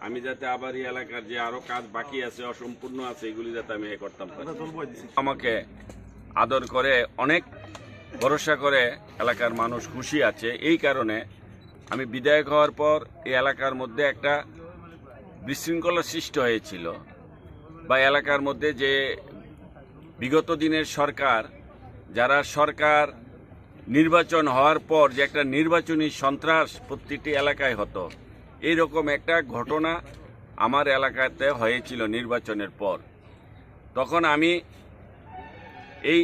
আমি যাতে আবার এই এলাকার যে আরো কাজ বাকি আছে, অসম্পূর্ণ আছে, এগুলি যাতে আমি এ করতাম পারি। আমাকে আদর করে, অনেক ভরসা করে এলাকার মানুষ খুশি আছে। এই কারণে আমি বিধায়ক হওয়ার পর এই এলাকার মধ্যে একটা বিশৃঙ্খলা সৃষ্টি হয়েছিল, বা এলাকার মধ্যে যে বিগত দিনের সরকার, যারা সরকার নির্বাচন হওয়ার পর যে একটা নির্বাচনী সন্ত্রাস প্রতিটি এলাকায় হতো, এইরকম একটা ঘটনা আমার এলাকাতে হয়েছিল নির্বাচনের পর। তখন আমি এই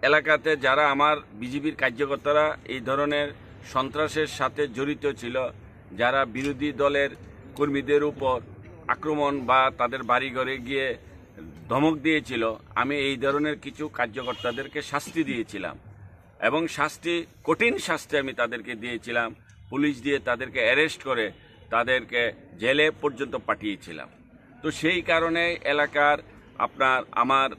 এলাকাতে যারা আমার বিজেপির কার্যকর্তারা এই ধরনের সন্ত্রাসের সাথে জড়িত ছিল, যারা বিরোধী দলের কর্মীদের উপর আক্রমণ বা তাদের বাড়িঘরে গিয়ে ধমক দিয়েছিল, আমি এই ধরনের কিছু কার্যকর্তাদেরকে শাস্তি দিয়েছিলাম এবং শাস্তি, কঠিন শাস্তি আমি তাদেরকে দিয়েছিলাম। পুলিশ দিয়ে তাদেরকে অ্যারেস্ট করে তাদেরকে জেলে পর্যন্ত পাঠিয়েছিলাম। তো সেই কারণে এলাকার আপনার আমার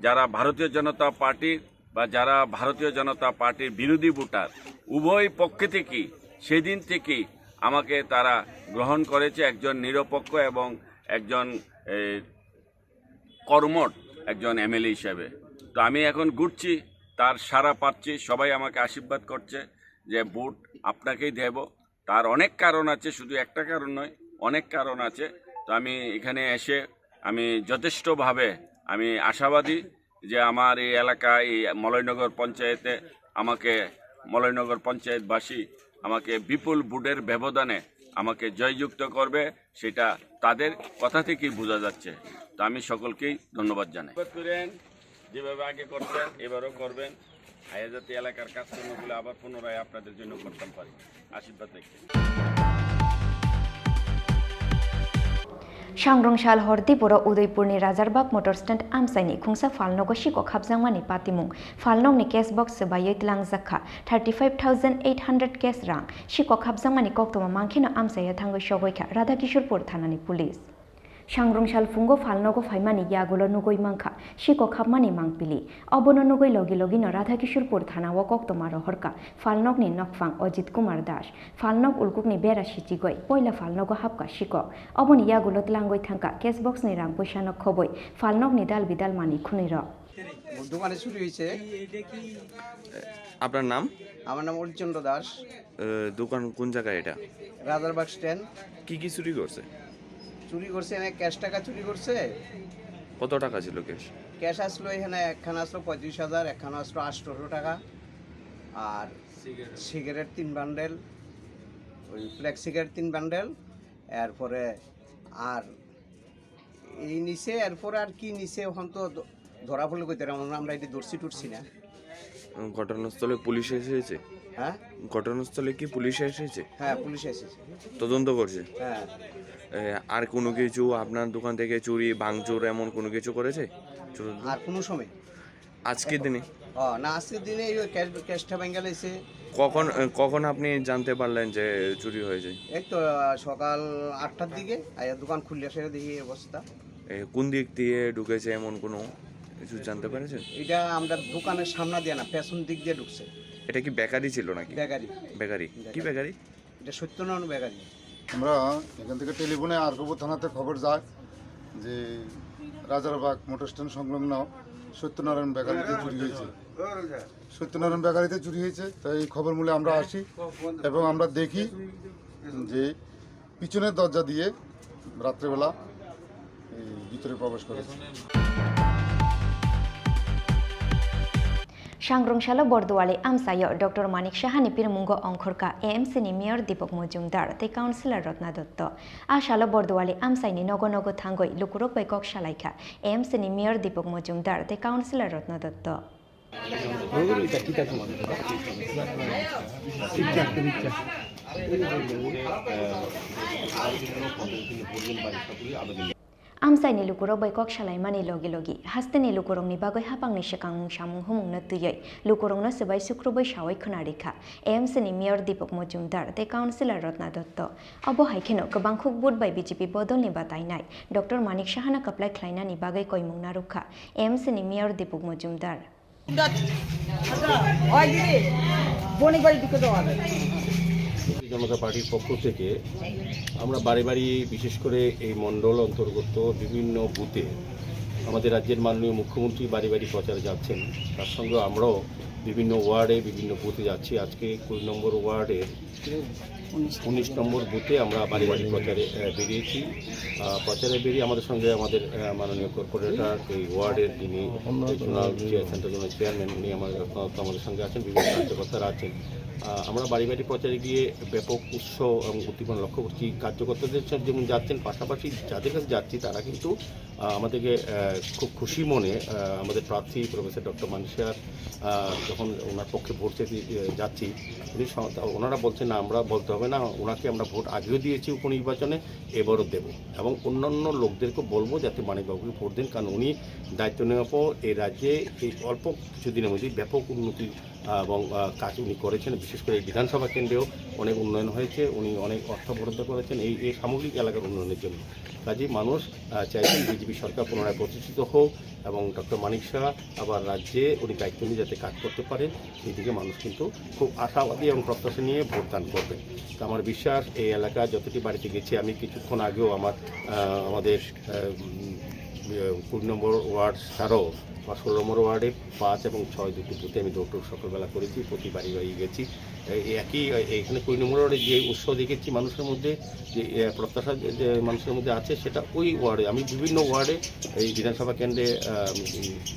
যারা ভারতীয় জনতা পার্টির বা যারা ভারতীয় জনতা পার্টির বিরোধী ভোটার, উভয় পক্ষ থেকেই সেদিন থেকেই আমাকে তারা গ্রহণ করেছে একজন নিরপেক্ষ এবং একজন, এ, কর্মঠ একজন এমএলএ হিসাবে। তো আমি এখন ঘুরছি, তার সাড়া পাচ্ছি, সবাই আমাকে আশীর্বাদ করছে যে ভোট আপনাকেই দেব। তার অনেক কারণ আছে, শুধু একটা কারণ নয়, অনেক কারণ আছে। তো আমি এখানে এসে আমি যথেষ্টভাবে আমি আশাবাদী যে আমার এই এলাকা, এই মলয়নগর পঞ্চায়েতে আমাকে, মলয়নগর পঞ্চায়েতবাসী আমাকে বিপুল ভোটের ব্যবধানে আমাকে জয়যুক্ত করবে, সেটা তাদের কথা থেকেই বোঝা যাচ্ছে। তো আমি সকলকেই ধন্যবাদ জানাই। করেন, যেভাবে আগে করতেন, এবারও করবেন। আয়া যাতে এলাকার কাজকর্মগুলো আবার পুনরায় আপনাদের জন্য করতাম পারি, আশীর্বাদ রেখে। Sangrong sal hor Dipuro Udaipurni Rajarbago motor stand amchaini khungsa phalnogo sikok hapjakmani patimung. Phalnokni cash box swbaiwi tlangjak kha thirty five thousand eight hundred cash rang. Sikok hapjakmani koktwma mankhe no amchaio thangwi sogwi kha Radhakishorpur thanani police. Sangrong sal phungo phalnogo phaimani yagulo nugwi mankha sikok hapmani mangpili. Obono nugwi logi logino Radhakishorpur thanao koktwma rohorkha phalnokni nokphang Ajit Kumar Das. Phalnok ulkukni bera sichigwi poila phalnogo hapkha sikok. Oboni yagulo tlangwi thangkha cash boxni rang puisano khobwi phalnokni dal bidal manwi khwnwirok. দোকানে চুরি হয়েছে। আপনার নাম? আমার নাম অরিচন্দ্র দাস। এ, দোকান কোন জায়গায় এটা? রাজারবাগ স্ট্যান্ড। কি কি চুরি করছে? চুরি করছে, এনে ক্যাশ টাকা চুরি করছে। কত টাকা ছিল ক্যাশ? ক্যাশ আসলো এখানে, একখান আসলো পঁয়ত্রিশ হাজার, একখান আসলো আটশোশো টাকা, আর সিগারেট তিন বান্ডেল, ওই ব্ল্যাক সিগারেট তিন বান্ডেল, এরপরে আর এই নিচে, এরপরে আর কি নিচে এখন তো ধ-, ধরা পড়লে কইতে পারবো না, আমরা এটা ধরছি টুরছি না। ঘটনাস্থলে পুলিশ এসেছে? হ্যাঁ? ঘটনাস্থলে কি পুলিশ এসেছে? হ্যাঁ, পুলিশ এসেছে। তদন্ত করছে? হ্যাঁ। এ, আর কোনো কিছু আপনার দোকান থেকে চুরি, ভাঙচুর এমন কোনো কিছু করেছে? চুর- আর কোনো সময়? আজকের দিনে? ও, না, আজকের দিনে এই ক্যাশ, ক্যাশটা ভেঙে লাইছে। কখন, এ, কখন আপনি জানতে পারলেন যে চুরি হয়েছে? এই তো, আহ, সকাল আটটার দিকে আইয়া দোকান খুললে সেটা দেখি এই অবস্থা। এ, কোন দিক দিয়ে ঢুকেছে এমন কোনো কিছু জানতে পেরেছেন? এটা আমরা দোকানের সামনে দিয়ে না, পেছন দিক দিয়ে ঢুকছে। এটা কি বেকারি ছিল নাকি? বেকারি। বেকারি। কি বেকারি। বেকারি? এটা সত্যনারায়ণ বেকারি। আমরা এখান থেকে টেলিফোনে আরগোপুর থানাতে খবর যায় যে রাজারবাগ মোটর স্ট্যান্ড সংলগ্ন সত্যনারায়ণ বেকারিতে চুরি হয়েছে। সত্যনারায়ণ বেকারিতে চুরি হয়েছে, তাই এই খবর মূলে আমরা আসি এবং আমরা দেখি যে পিছনের দরজা দিয়ে রাত্রেবেলা এই ভিতরে প্রবেশ করেছে। Sangrong salo Borduali amchaio Doctor Manik Sahani pirmungo ongkhorkha A M C ni Mayor Dipok Mojumdar tei Councillor Ratna Dotto. A salo Borduali amchaini nogo nogo thangwi lukurok bai kok salaikha A M C ni Mayor Dipok Mojumdar tei Councillor Ratna Dotto. Amchaini lukurok bai kok salaimani logi logi hasteni lukurokni bagwi hapangni swkang mung samung humungno twiwi lukurokno swbai sukrubwi sawi khwna rikha A M C ni Mayor Dipok Mojumdar tei Councillor Ratna Dotto. Obo hai kheno kwbang khuk vote bai B J P bodolni batainai Doctor Manik Sahano kwplai khlainani bagwi koimung narwkha A M C ni Mayor Dipok Mojumdar. ভারতীয় জনতা পার্টির পক্ষ থেকে আমরা বাড়ি বাড়ি, বিশেষ করে এই মণ্ডল অন্তর্গত বিভিন্ন বুথে আমাদের রাজ্যের মাননীয় মুখ্যমন্ত্রী বাড়ি বাড়ি প্রচারে যাচ্ছেন। তার সঙ্গে আমরাও বিভিন্ন ওয়ার্ডে, বিভিন্ন বুথে যাচ্ছি। আজকে কুড়ি নম্বর ওয়ার্ডের উনিশ নম্বর বুথে আমরা বাড়ি বাড়ি প্রচারে, আহ, বেরিয়েছি। আহ, প্রচারে বেরিয়ে আমাদের সঙ্গে আমাদের, আহ, মাননীয় কর্পোরেটর, এই ওয়ার্ডের যিনি zonal chair-, central zonal chairman, উনি আমার, আহ, আমাদের সঙ্গে আছেন, বিভিন্ন কার্যকর্তারা আছেন। আহ, আমরা বাড়ি বাড়ি প্রচারে গিয়ে ব্যাপক উৎসাহ এবং উদ্দীপনা লক্ষ্য করছি। কার্যকর্তাদের সাথে যেমন যাচ্ছেন, পাশাপাশি যাদের কাছে যাচ্ছি তারা কিন্তু আহ, আমাদেরকে, আহ, খুব খুশি মনে, আহ, আমাদের প্রার্থী প্রফেসর ডক্টর মানিক সাহা, আহ, যখন ওনার পক্ষে ভোট চাইতে, আহ, যাচ্ছি, উনি স-, ওনারা বলছেন, "না, আমরা বলতে হবে না, ওনাকে আমরা ভোট আগেও দিয়েছি উপনির্বাচনে, এবারও দেব।" এবং অন্যান্য লোকদেরকে বলবো যাতে মানিকবাবুকে ভোট দেন, কারণ উনি দায়িত্ব নেওয়ার পর এই রাজ্যে এই অল্প কিছুদিনের মধ্যেই ব্যাপক উন্নতি আহ, এবং, আহ, কাজ উনি করেছেন। বিশেষ করে এই বিধানসভা কেন্দ্রেও অনেক উন্নয়ন হয়েছে, উনি অনেক অর্থ বরাদ্দ করেছেন এই, এই সামগ্রিক এলাকার উন্নয়নের জন্য। কাজেই মানুষ, আহ, চাইছেন বিজেপি সরকার পুনরায় প্রতিষ্ঠিত হোক এবং ডক্টর মানিক সাহা আবার রাজ্যে উনি দায়িত্ব নিয়ে যাতে কাজ করতে পারেন, সেই দিকে মানুষ কিন্তু খুব আশাবাদী এবং প্রত্যাশা নিয়ে ভোটদান করবেন। তো আমার বিশ্বাস এই এলাকা যতটি বাড়িতে গেছি আমি কিছুক্ষণ আগেও আমার, আহ, আমাদের, আহ, উম, আহ, কুড়ি নম্বর ওয়ার্ড ছাড়াও বা ষোলো নম্বর ওয়ার্ডে পাঁচ এবং ছয় দুটি বুথে আমি ডোর টু সকালবেলা করেছি, প্রতি বাড়ি বাড়ি গেছি। এই একই, এখানে কুড়ি নম্বর ওয়ার্ডে যে উৎসাহ দেখেছি মানুষের মধ্যে, যে, এ, প্রত্যাশা যে, যে মানুষের মধ্যে আছে, সেটা ওই ওয়ার্ডে, আমি বিভিন্ন ওয়ার্ডে এই বিধানসভা কেন্দ্রে, আহ,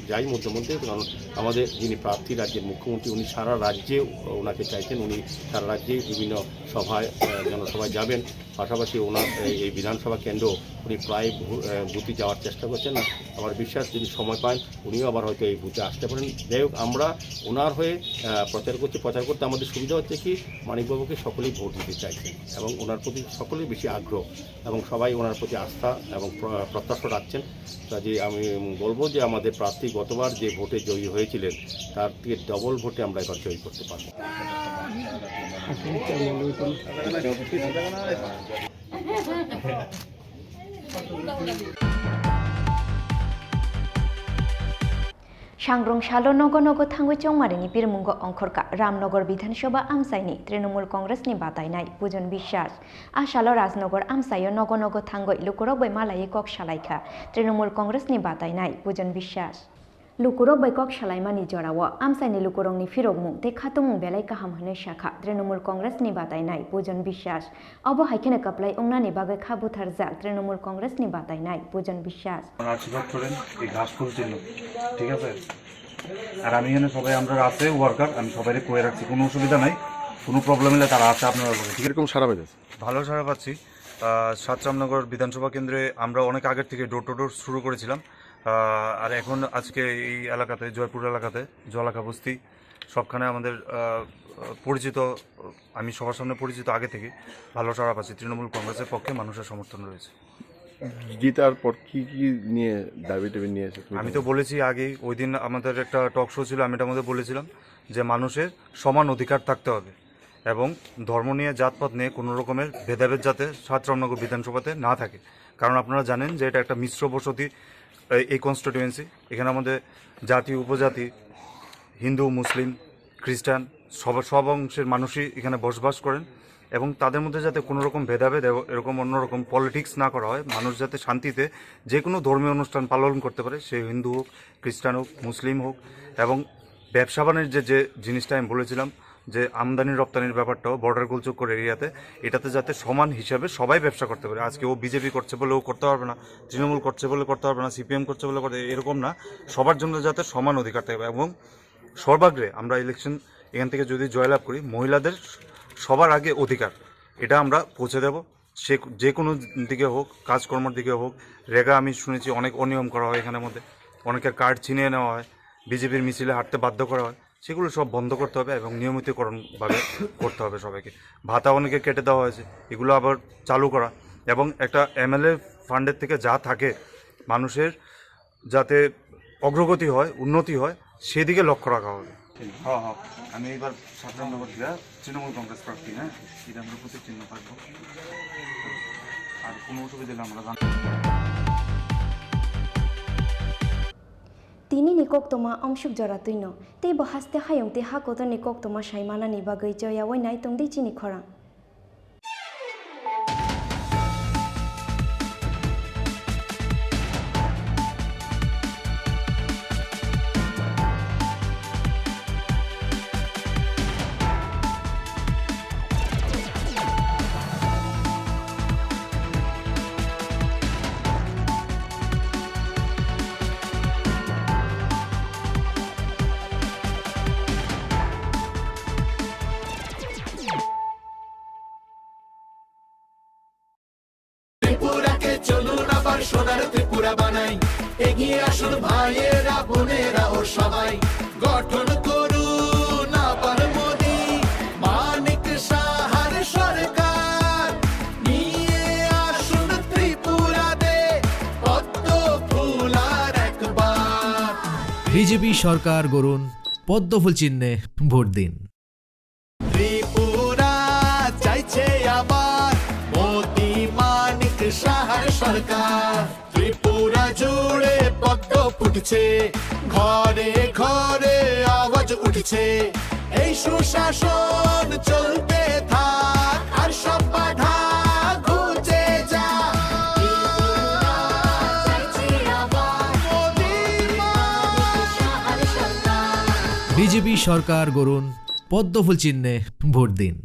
যাই মধ্যে মধ্যে, কারণ আমাদের যিনি প্রার্থী রাজ্যের মুখ্যমন্ত্রী, উনি সারা রাজ্যে ওনাকে চাইছেন, উনি সারা রাজ্যে বিভিন্ন সভায়, আহ, জনসভায় যাবেন। পাশাপাশি ওনার এই, এই বিধানসভা কেন্দ্র উনি প্রায় ভু-, আহ, বুথে যাওয়ার চেষ্টা করছেন। আর আমার বিশ্বাস, যদি সময় পান, উনিও আবার হয়তো এই বুথে আসতে পারেন। যাই হোক, আমরা ওনার হয়ে, আহ, প্রচার করছি। প্রচার করতে আমাদের সুবিধা হচ্ছে কি, মানিকবাবুকে সকলেই ভোট দিতে চাইছেন এবং ওনার প্রতি সকলেই বেশি আগ্রহ এবং সবাই ওনার প্রতি আস্থা এবং প্র-, প্রত্যাশা রাখছেন। কাজেই আমি বলবো যে আমাদের প্রার্থী গতবার যে ভোটে জয়ী হয়েছিলেন, তার থেকে ডবল ভোটে আমরা এবার জয়ী করতে পারবো। Sangrong salo nogo nogo thangwi chongmarini pirimungo ongkhorkha Ramnagar Bidhan Sabha amchaini Trinamool Congress ni batainai Pujon Biswas. A salo Rajnagar amchaio nogo nogo thangwi lukurok bai malaiwi kok salaikha Trinamool Congress ni batainai Pujon Biswas. Lukurok bai kok salaimani jorao amchaini lukurokni phirokmung tei khatungmung belai kaham hwnwi sakha Trinamool Congress ni batainai Pujon Biswas. Obo hai kheno kwplai wngnani bagwi kha butharjak Trinamool Congress ni batainai Pujon Biswas. আশীর্বাদ করেন এই ঘাস ফুল চিহ্ন, ঠিক আছে? আর আমি এখানে সবাই, আমরা আছে ওয়ার্কার, আমি সবাইকে কয়ে রাখছি, কোনো অসুবিধা নাই, কোনো প্রবলেম হলে তারা আছে আপনার লগে, ঠিক আছে? কিরকম সাড়া পাইতেছে? ভালো সাড়া পাচ্ছি। আহ, সাত রামনগর বিধানসভা কেন্দ্রে আমরা অনেক আগের থেকে ডোর টু ডোর শুরু করেছিলাম। আহ, আর এখন আজকে এই এলাকাতে, জয়পুর এলাকাতে, জলাখা বস্তি, সবখানে আমাদের, আহ, পরিচিত, আমি সবার সামনে পরিচিত আগে থেকে, ভালো সাড়া পাচ্ছি। তৃণমূল কংগ্রেসের পক্ষে মানুষের সমর্থন রয়েছে। জিতার পর কি কি নিয়ে দাবি টাবি নিয়ে এসে তুমি আমি তো বলেছি আগেই, ওই দিন আমাদের একটা টক শো ছিল, আমি এটার মধ্যে বলেছিলাম যে মানুষের সমান অধিকার থাকতে হবে এবং ধর্ম নিয়ে, জাতপাত নিয়ে কোনো রকমের ভেদাভেদ যাতে সাত রামনগর বিধানসভাতে না থাকে। কারণ আপনারা জানেন যে এটা একটা মিশ্র বসতি, এই, এই কনস্টিটিউয়েন্সি। এখানে আমাদের জাতি, উপজাতি, হিন্দু, মুসলিম, খ্রিস্টান, সব, সব অংশের মানুষই এখানে বসবাস করেন এবং তাদের মধ্যে যাতে কোনো রকম ভেদাভেদ এবং এরকম অন্যরকম পলিটিক্স না করা হয়, মানুষ যাতে শান্তিতে যে কোনো ধর্মীয় অনুষ্ঠান পালন করতে পারে, সে হিন্দু হোক, খ্রিস্টান হোক, মুসলিম হোক। এবং ব্যবসা বাণিজ্যের যে জিনিসটা আমি বলেছিলাম, যে আমদানি রপ্তানির ব্যাপারটাও বর্ডার গোলচক্কর এরিয়াতে, এটাতে যাতে সমান হিসাবে সবাই ব্যবসা করতে পারে। আজকে ও বিজেপি করছে বলে ও করতে পারবে না, তৃণমূল করছে বলে করতে পারবে না, সিপিএম করছে বলে করতে, এরকম না। সবার জন্য যাতে সমান অধিকার থাকে এবং সর্বাগ্রে আমরা ইলেকশন এখান থেকে যদি জয়লাভ করি, মহিলাদের সবার আগে অধিকার, এটা আমরা পৌঁছে দেব। সে যে কোনো দিকে হোক, কাজকর্মের দিকে হোক, রেগা আমি শুনেছি অনেক অনিয়ম করা হয় এখানের মধ্যে, অনেকের কার্ড ছিনিয়ে নেওয়া হয়, বিজেপির মিছিলে হাঁটতে বাধ্য করা হয়, সেগুলো সব বন্ধ করতে হবে এবং নিয়মিতকরণভাবে করতে হবে সবাইকে। ভাতা অনেকে কেটে দেওয়া হয়েছে, এগুলো আবার চালু করা এবং একটা এমএলএ ফান্ডের থেকে যা থাকে মানুষের যাতে অগ্রগতি হয়, উন্নতি হয়, সেদিকে লক্ষ্য রাখা হবে। হ্যাঁ, হ্যাঁ, আমি এবার সাত নম্বর থেকে তৃণমূল কংগ্রেস প্রার্থী, হ্যাঁ, এটা আমরা প্রতীক চিহ্ন থাকবো, আর কোনো অসুবিধা হলে আমরা জানাবো। Tini ni koktwma amsuk jora twino, tei bo haste hayung tei ha kotor ni koktwma sai manani bagwi choya wai nai tong di chini khorang. ত্রিপুরাকে চলুন আবার সোনার ত্রিপুরা বানাই, এগিয়ে আসুন ভাইয়েরা বোনেরা ও সবাই, গঠন করুন আবার মোদি মানিক সাহার সরকার, নিয়ে আসুন ত্রিপুরাতে পদ্ম ফুল আর একবার। বিজেপি সরকার গড়ুন, পদ্ম ফুল চিহ্নে ভোট দিন। ত্রিপুরা চাইছে আবার মোদি মানিক সাহার সরকার। ত্রিপুরা জুড়ে পদ্ম ফুটছে, ঘরে ঘরে আওয়াজ উঠছে। এই সুশাসন চলতে থাক, আর সব বাধা ঘুচে যাক। ত্রিপুরা চাইছে আবার মোদি মানিক সাহার সরকার। বিজেপি সরকার গড়ুন, পদ্ম ফুল চিহ্নে ভোট দিন।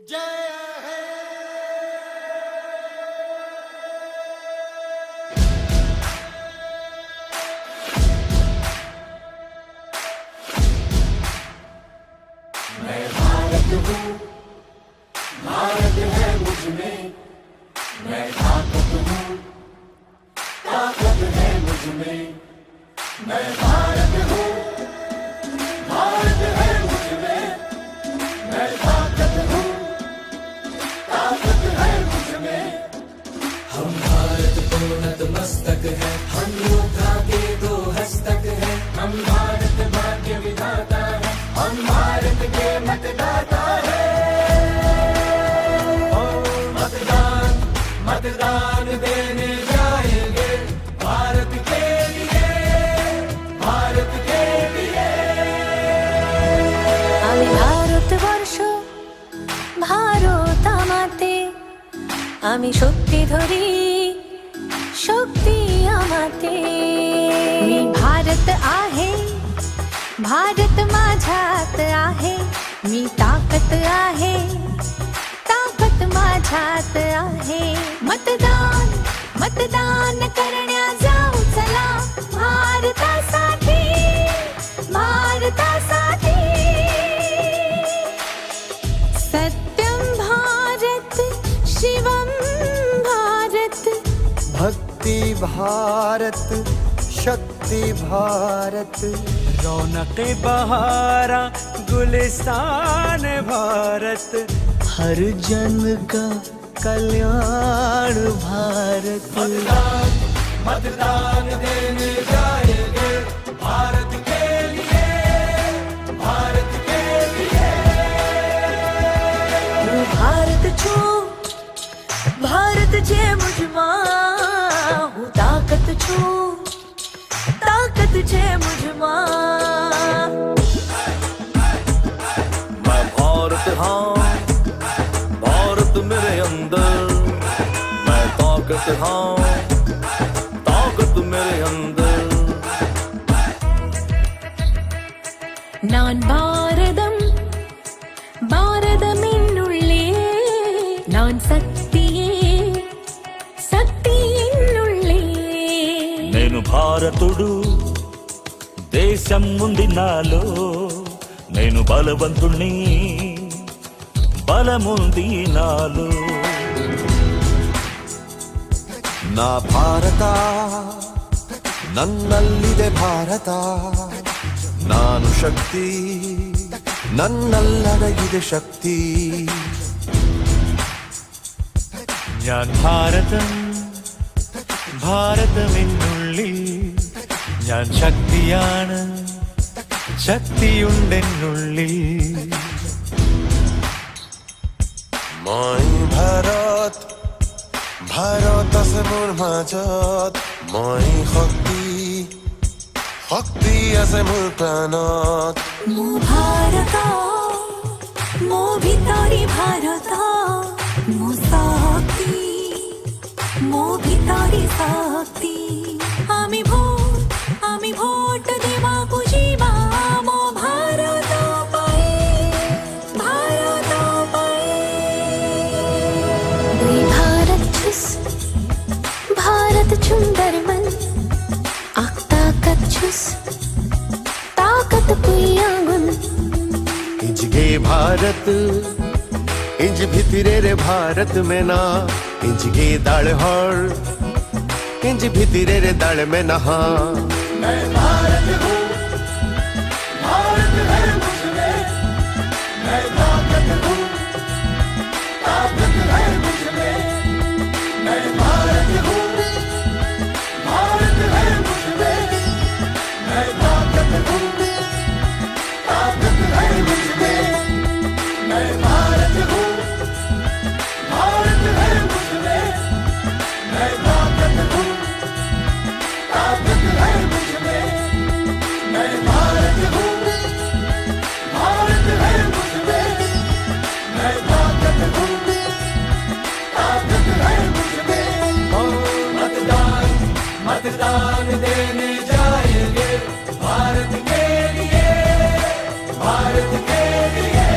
जय हे। मैं भारत हूँ, भारत है मुझ में, मैं ताकत हूँ, ताकत है मुझ में, मैं भारत हूँ, भारत है मुझ में, मैं ताकत हूँ, ताकत है मुझ में। हम भारत को नतमस्तक है, हम योद्धा के दो हस्तक है, हम भारत भाग्य विधाता है, हम भारत के मतदाता है। ओ मतदान, मतदान देने जाएंगे भारत के लिए, भारत के लिए। আমি ভারতবর্ষ, ভারত আমাতে, আমি শক্তি ধরি, शक्ती आमाते। मी भारत आहे, भारत माझ्यात आहे, मी ताकद आहे, ताकद माझ्यात आहे. मतदान, मतदान करण्या जाऊ चला, भारतासाठी, भारतासाठी. सत्यं भारत, शिवं भारत. भक्ति भारत, शक्ति भारत. रौनक बहारा, गुलिस्तान भारत. हर जन का कल्याण भारत. मतदान, मतदान देने जाएंगे भारत के लिए, भारत के लिए. હું भारत छु, भारत छे मुझमा. હું ताकत छु, ताकत छे मुझमा. मैं भारत हाँ, भारत मेरे अंदर. मैं ताकत हाँ, ताकत मेरे अंदर. நான் பாரதம், பாரதமின்னுள்ளே. நான் சக்தியே, சக்தியின்னுள்ளே. నేను భారతుడు, దేశం ఉంది నాలో. నేను బలవంతుణ్ణి, బలముంది నాలో. నా ಭಾರತ, ನನ್ನಲ್ಲಿದೆ ಭಾರತ. ನಾನು ಶಕ್ತಿ, ನನ್ನಲ್ಲಡಗಿದೆ ಶಕ್ತಿ. ഞാൻ ഭാരതം, ഭാരതമെന്നുള്ളിൽ. ഞാൻ ശക്തിയാണ്, ശക്തിയുണ്ടെന്നുള്ളിൽ. মই ভাৰত, ভাৰত আছে মোৰ মাজত. মই শক্তি, শক্তি আছে মোৰ প্ৰাণত. ମୁଁ ଭାରତ, ମୋ ଭିତରେ ଭାରତ, ମୁଁ ଶକ୍ତି, ମୋ ଭିତରେ ଶକ୍ତି। ଆମେ ଭୋଟ, ଆମେ ଭୋଟ ଦେବାକୁ ଯିବା ଆମ ଭାରତ ପାଇଁ, ଭାରତ ପାଇଁ। मी भारत छुस, भारत छुंदर मन, आख ताकत छुस। ताकत पुयागुन। इंजगे भारत, इंज भितरे रे भारत में ना, इंजगे दाल हर, इंज भितरे रे दाल में ना हाँ। मैं भारत हूँ, भारत है मुझ में, मैं ताकत हूँ, ताकत है मुझ में, मैं भारत हूँ, भारत है मुझ में, मैं ताकत हूँ, ताकत है मुझ में, मैं भारत हूँ, भारत है मुझ में, मैं ताकत हूँ, ताकत है मुझ में, मैं भारत हूँ, भारत है मुझ में, मैं ताकत हूँ, ताकत है मुझ में। ओ मतदान, मतदान देने जाएंगे भारत के लिए, भारत के लिए।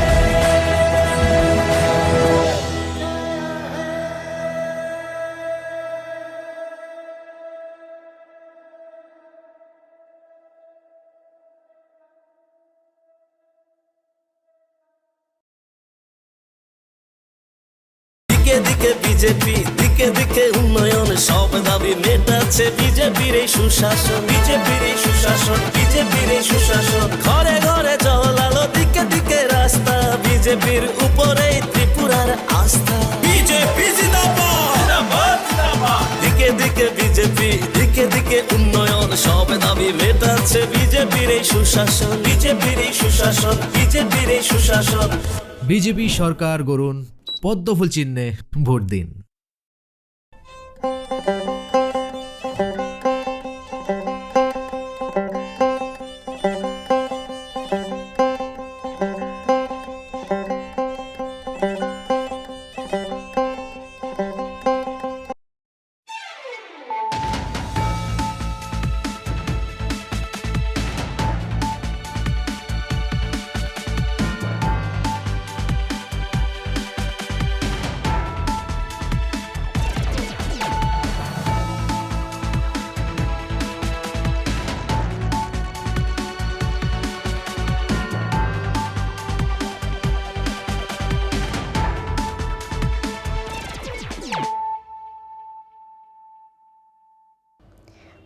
দিকে বিজেপি, দিকে দিকে উন্নয়ন, সব দাবি মেটাচ্ছে বিজেপির এই সুশাসন, বিজেপির এই সুশাসন, বিজেপির এই সুশাসন। ঘরে ঘরে জল আলো, দিকে দিকে রাস্তা, বিজেপির উপরেই ত্রিপুরার আস্থা। বিজেপি জিন্দাবাদ, জিন্দাবাদ, জিন্দাবাদ। দিকে দিকে বিজেপি, দিকে দিকে উন্নয়ন, সব দাবি মেটাচ্ছে বিজেপির এই সুশাসন, বিজেপির এই সুশাসন, বিজেপির এই সুশাসন। বিজেপি সরকার গড়ুন পদ্মফুল চিহ্নে ভোট দিন।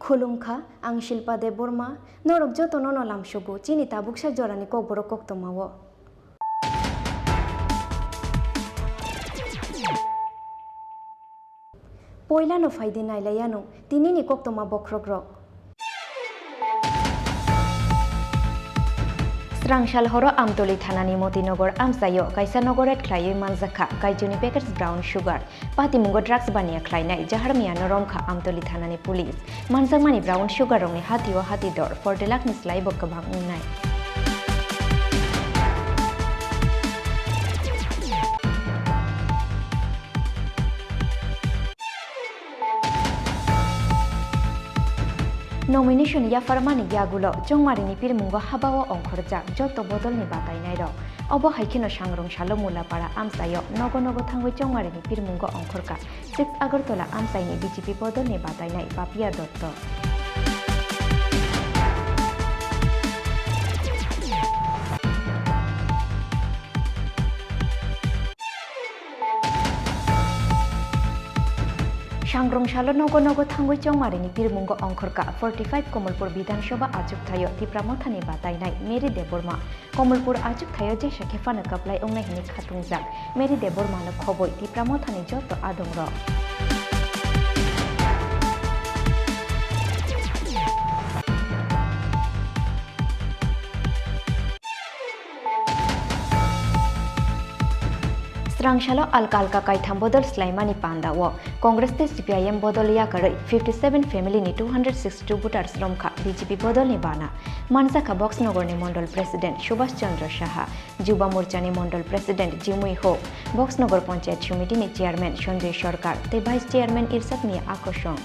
Khulumkha, ang Shilpa Debbarma, norok jotono no lamsogo chini tabuksa jorani kokborok koktwmao. Poilano phaidi nailaiyano tinini koktwma bokhrokrok. Srangsalhoro Amtoli thanani Motinagar amchaio kaisa nogo raid khlaiwi manjakha Kaichuni package brown sugar. Patimungo drugs baniya khlainai jaharmiyano romkha Amtoli thanani police. Manjakmani brown sugar rokni hatio hati dor forty lakh ni slaibo kwbang wngnai. Nomination yapharmani yagulo Chongmarini pirmungo habao ongkhorjak joto bodolni batainairok. Obo hai kheno Sangrong salo Mulapara amchaio nogo nogo thangwi Chongmarini pirmungo ongkhorkha six Agartala amchaini B J P bodolni batainai Papiya Dotto. Sangrong salo nogo nogo thangwi Chongmarini pirmungo ongkhorkha forty five Komolpur Bidhan Sabha achuk thaio Tipra Mothani batainai Mary Debbarma. Komolpur achuk thaio jesa khe phano kwplai wngnai hwnwi khatungjak Mary Debbarmano khobwi Tipra Mothani joto adongrok. Srangsalo alka alka kaitham bodol swlaimani pandao Congress tei C P I M bodol yakarwi fifty seven family ni two hundred sixty two voters romkha B J P bodolni bana. Manjakha Boxnogorni Mondol President Subhash Chandra Saha, Juba Morchani Mondol President Jimui Hok, Boxnogor Panchayat Somitini Chairman Sanjay Sarkar tei Vice Chairman Irshad Mia Akosong.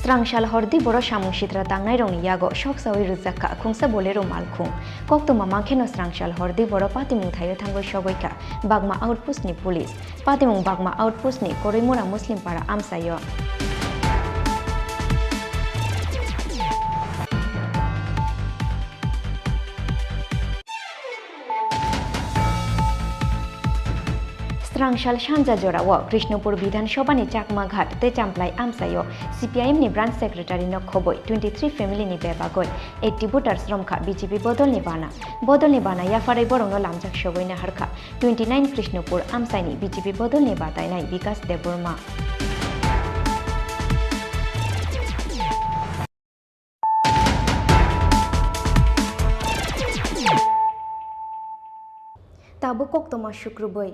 Srangsal hordi boro samung sitra tangnairokni yago soksawi rwjakha khungsa Bolero malkhung. Koktwma mankheno Srangsal hordi boro patimung thaio thangwi sogwikha Bagma outpost ni police. Patimung Bagma outpost ni Koroimura Muslim para amchaio. Srangsal sanja jorao Krishnopur Bidhan Sabha ni Chakmaghat tei Champlai amchaio C P I M ni branch secretary no khobwi twenty three family ni bebagwi eighty voters romkha B J P bodol ni bana. Bodol ni bana yapharwi borokno lamjak sogwi naharkha twenty nine Krishnopur amchaini B J P bodol ni batainai Bikas Debbarma. Tabuk koktwma sukrubwi.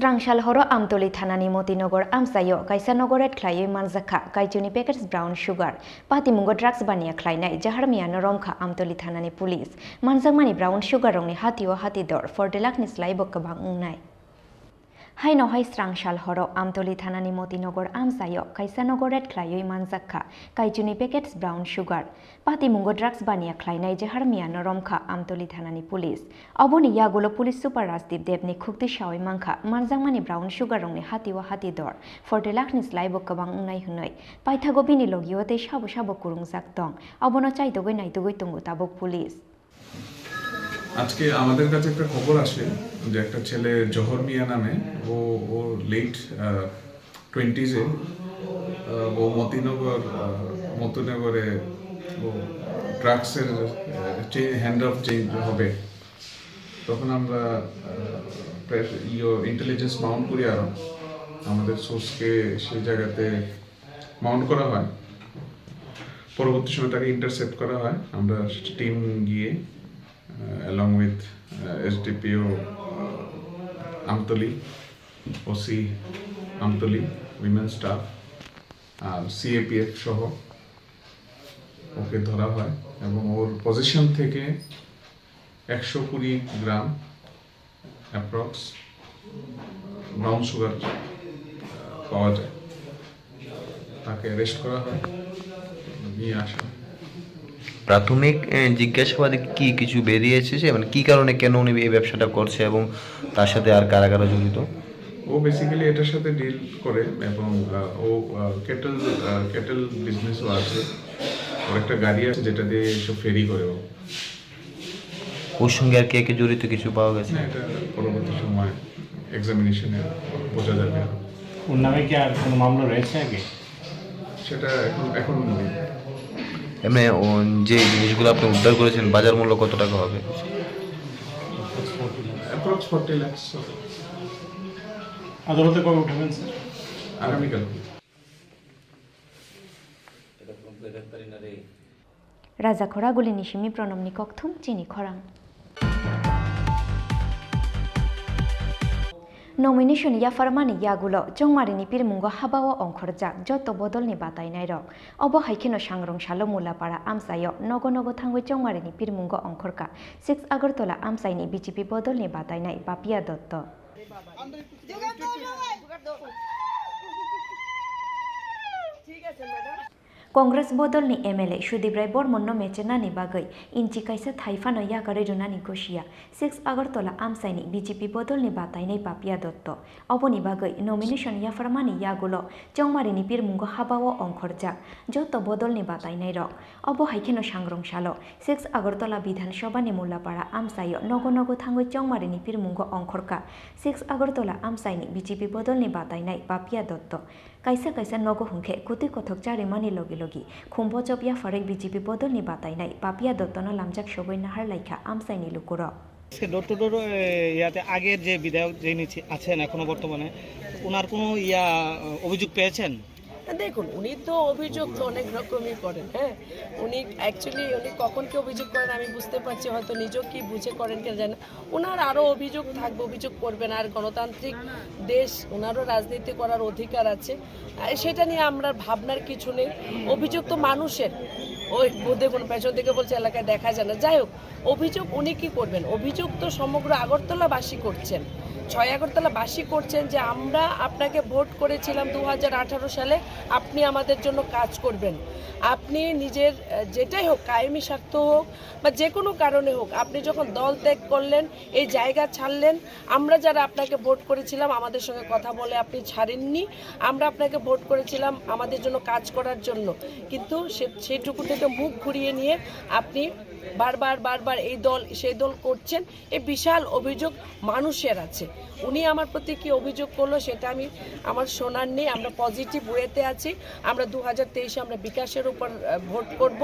Srangsal horo Amtoli thanani Motinagar amchaio kaisa nogo raid khlaiwi manjakha Kaichuni package brown sugar. Patimungo drugs baniya khlainai jaharmiyano romkha Amtoli thanani police. Manjakmani brown sugar rokni hatio hati dor forty lakh ni slaibo kwbang wngnai. Haino hai srang sal horo Amtoli thanani Motinagar amchaio kaisa nogo raid khlaiwi manjak kha kaichuni packets brown sugar. Patimungo drugs baniya khlainai jehar miyano romkha Amtoli thanani police. Oboni yagulo police super Rajdeep Debni khukti sawi mankha manjakmani brown sugar rokni hatio hati dor forty lakhni slaibo kwbang wngnai hwnwi. Paithago bini logio tei sabo sabo kwrwngjak tong. Obono chaitogwi naitugwi tongo tabuk police. আজকে আমাদের কাছে একটা খবর আসে যে একটা ছেলে জহর মিয়া নামে, ও ও লেট টোয়েন্টিজে, ও মতিনগর আহ, মতিনগরে ও ড্রাগসের হ্যান্ড অফ চেঞ্জ হবে। তখন আমরা প্রেস ইয়ো ইন্টেলিজেন্স মাউন্ট করি আরো আমাদের সোর্সকে সেই জায়গাতে মাউন্ট করা হয়। পরবর্তী সময় তাকে ইন্টারসেপ্ট করা হয়। আমরা টিম গিয়ে, along with S D P O Amtoli, O C Amtoli, women staff আর সিএপিএফ সহ ওকে ধরা হয় এবং ওর পজিশন থেকে একশো কুড়ি গ্রাম অ্যাপ্রক্স ব্রাউন সুগার পাওয়া যায়। তাকে অ্যারেস্ট করা হয়, নিয়ে আসা হয়। প্রাথমিক এ, জিজ্ঞাসাবাদে কি কিছু বেরিয়ে এসেছে, মানে কি কারণে, কেন উনি এই ব্যবসাটা করছে এবং তার সাথে আর কারা কারা জড়িত? ও বেসিক্যালি এটার সাথে ডিল করে এবং আহ, ও ক্যাটেল ক্যাটেল বিজনেসও আছে। ওর একটা গাড়ি আছে যেটা দিয়ে সব ফেরি করে ও। ওর সঙ্গে আর কে কে জড়িত কিছু পাওয়া গেছে? না, এটা পরবর্তী সময় এক্সামিনেশনে বোঝা যাবে। ওর নামে কি আর কোনো মামলা রয়েছে আগে? সেটা এখন এখন নেই। এমনি ও, যে জিনিসগুলো আপনি উদ্ধার করেছেন, বাজার মূল্য কত টাকা হবে? Approx forty lakhs. আদালতে কবে উঠাবেন স্যার? আগামীকাল। Raja Khoraguli ni simi Pranamni kokthum chini khorang. Nomination yapharmani yagulo Chongmarini pirmungo habao ongkhorjak joto bodolni batainairok. Obo hai kheno sangrong salo Mulapara amchaio nogo nogo thangwi Chongmarini pirmungo ongkhorka six Agartala amchaini B J P bodolni batainai Papia Dotto. Congress bodolni M L A Sudip Rai Bormonno mechenani bagwi inchi kaisa thai phano yakarwi rwnani gosia six Agartala amchaini B J P bodolni batainai Papia Dotto. Oboni bagwi nomination yapharmani yagulo Chongmarini pirmungo habao ongkhorjak joto bodolni batainairok. Obo hai kheno sangrong salo six Agartala Bidhan Sabhani Mulapara amchaio nogo nogo thangwi Chongmarini pirmungo ongkhorka six Agartala amchaini B J P bodolni batainai Papia Dotto. Kaisa kaisa nogo hwnkhe kwtwi kothok charimani logi logi khumbo chop yapharwi B J P bodolni batainai Papia Dottono lamjak sogwi nahar laikha amchaini lukurok. আজকে door to ডোর ইয়াতে আগের যে বিধায়ক যিনি ছি- আছেন এখনো বর্তমানে, ওনার কোনো ইয়া আহ, অভিযোগ পেয়েছেন? না, দেখুন, উনি তো অভিযোগ তো অনেক রকমই করেন। হ্যাঁ, উনি অ্যাকচুয়ালি উনি কখন কি অভিযোগ করেন আমি বুঝতে পারছি, হয়তো নিজেও কি বুঝে করেন কিনা জানি না। ওনার আরও অভিযোগ থাকবে, অভিযোগ করবেন। আর গণতান্ত্রিক দেশ, ওনারও রাজনীতি করার অধিকার আছে। আর সেটা নিয়ে আমরা ভাবনার কিছু নেই। অভিযোগ তো মানুষের, ওই দেখুন, পেছন দিকে বলছে এলাকায় দেখা যায় না। যাই হোক, অভিযোগ উনি কি করবেন? অভিযোগ তো সমগ্র আগরতলাবাসী করছেন, ছয় আগরতলাবাসী করছেন যে আমরা আপনাকে ভোট করেছিলাম দু হাজার আঠারো সালে, আপনি আমাদের জন্য কাজ করবেন। আপনি নিজের আহ, যেটাই হোক, কায়েমি স্বার্থ হোক বা যে কোনো কারণে হোক, আপনি যখন দল ত্যাগ করলেন, এই জায়গা ছাড়লেন, আমরা যারা আপনাকে ভোট করেছিলাম আমাদের সঙ্গে কথা বলে আপনি ছাড়েননি। আমরা আপনাকে ভোট করেছিলাম আমাদের জন্য কাজ করার জন্য, কিন্তু সে সেইটুকু থেকে মুখ ঘুরিয়ে নিয়ে আপনি বারবার বারবার এই দল সেই দল করছেন। এই বিশাল অভিযোগ মানুষের আছে। উনি আমার প্রতি কি অভিযোগ করলো সেটা আমি, আমার শোনার নেই। আমরা পজিটিভ ওয়েতে আছি। আমরা দু হাজার তেইশে আমরা বিকাশের উপর আহ, ভোট করব।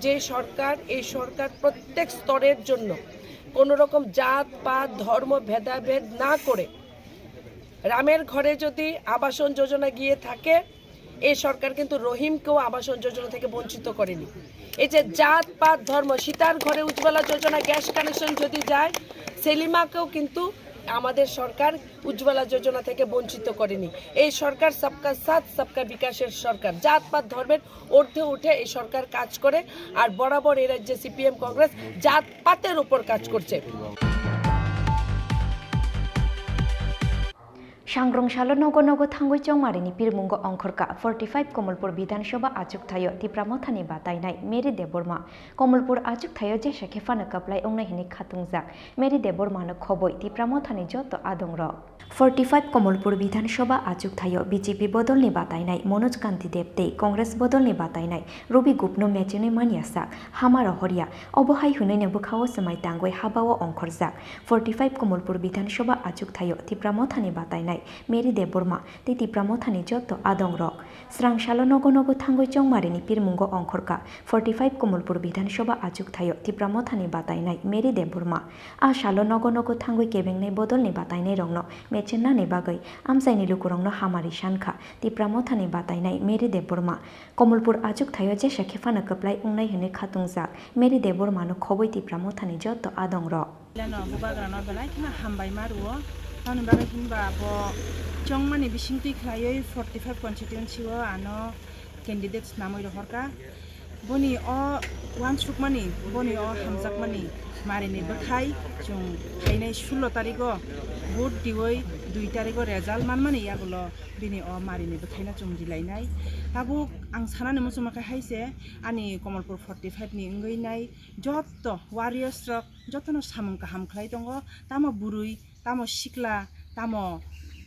যে সরকার, এই সরকার প্রত্যেক স্তরের জন্য কোনো রকম জাত পাত ধর্ম ভেদাভেদ না করে রামের ঘরে যদি আবাসন যোজনা গিয়ে থাকে, এই সরকার কিন্তু রহিমকেও আবাসন যোজনা থেকে বঞ্চিত করেনি। এই যে জাত পাত ধর্ম, সীতার ঘরে উজ্জ্বলা যোজনা গ্যাস কানেকশন যদি যায়, সেলিমাকেও কিন্তু আমাদের সরকার উজ্জ্বলা যোজনা থেকে বঞ্চিত করেনি। এই সরকার সবকা সাথ সবকা বিকাশের সরকার। জাত পাত ধর্মের ঊর্ধ্বে উঠে এই সরকার কাজ করে। আর বরাবর এই রাজ্যে সিপিএম কংগ্রেস জাত পাতের উপর কাজ করছে। Sangrong salo nogo nogo thangwi chongmarini pirmungo ongkhorkha forty five Komolpur Bidhan Sabha achukthaio Tipra Mothani batainai Mary Debbarma. Komolpur achukthaio jesa khe phano kwplai wngnai hwnwi khatungjak Mary Debbarmano khobwi Tipra Mothani joto adongrok. Forty five Komolpur Bidhan Sabha achukthaio B J P bodolni batainai Manoj Kanti Deb tei Congress bodolni batainai Robi Gupno mechenwi manya sak hama rohorya. Obo hai hwnwino bwkhao swmai tangwi habao ongkhorjak. Forty five Komolpur Bidhan Sabha achukthaio Tipra Mothani batainai Mary Debbarma tei Tipra Mothani joto adongrok. Srang salo nogo nogo thangwi chongmarini pirmungo ongkhorkha forty five Komolpur Bidhan Sabha achukthaio Tipra Mothani batainai Mary Debbarma. A salo nogo nogo thangwi kebengnai bodolni batainairokno mechennani bagwi amchaini lukurokno hamari sankha Tipra Mothani batainai Mary Debbarma. Komolpur achukthaio jesa khe phano kwplai wngnai hwnwi khatungjak Mary Debbarmano khobwi Tipra Mothani joto adongrok. Leno bubagrano belai kheno hambai ma rwo. Tamoni bagwi hinba bo chongmani bisingtwi khlaiwi forty five constituency o ano candidate swnamwi rohorkha. Boni o uansukmani, boni o hamjakmani marini bwkhai chwng phainai sullo tarigo vote diwi dui tarigo result manmani yagulo bini o marini bwkhaino chwng rilainai. Tabuk ang sanani muchungma khe hai se ani Komolpur forty five ni wngwi nai jotto warriors rok jotono samung kaham khlai tongo, tamo bwrwi, tamo sikla, tamo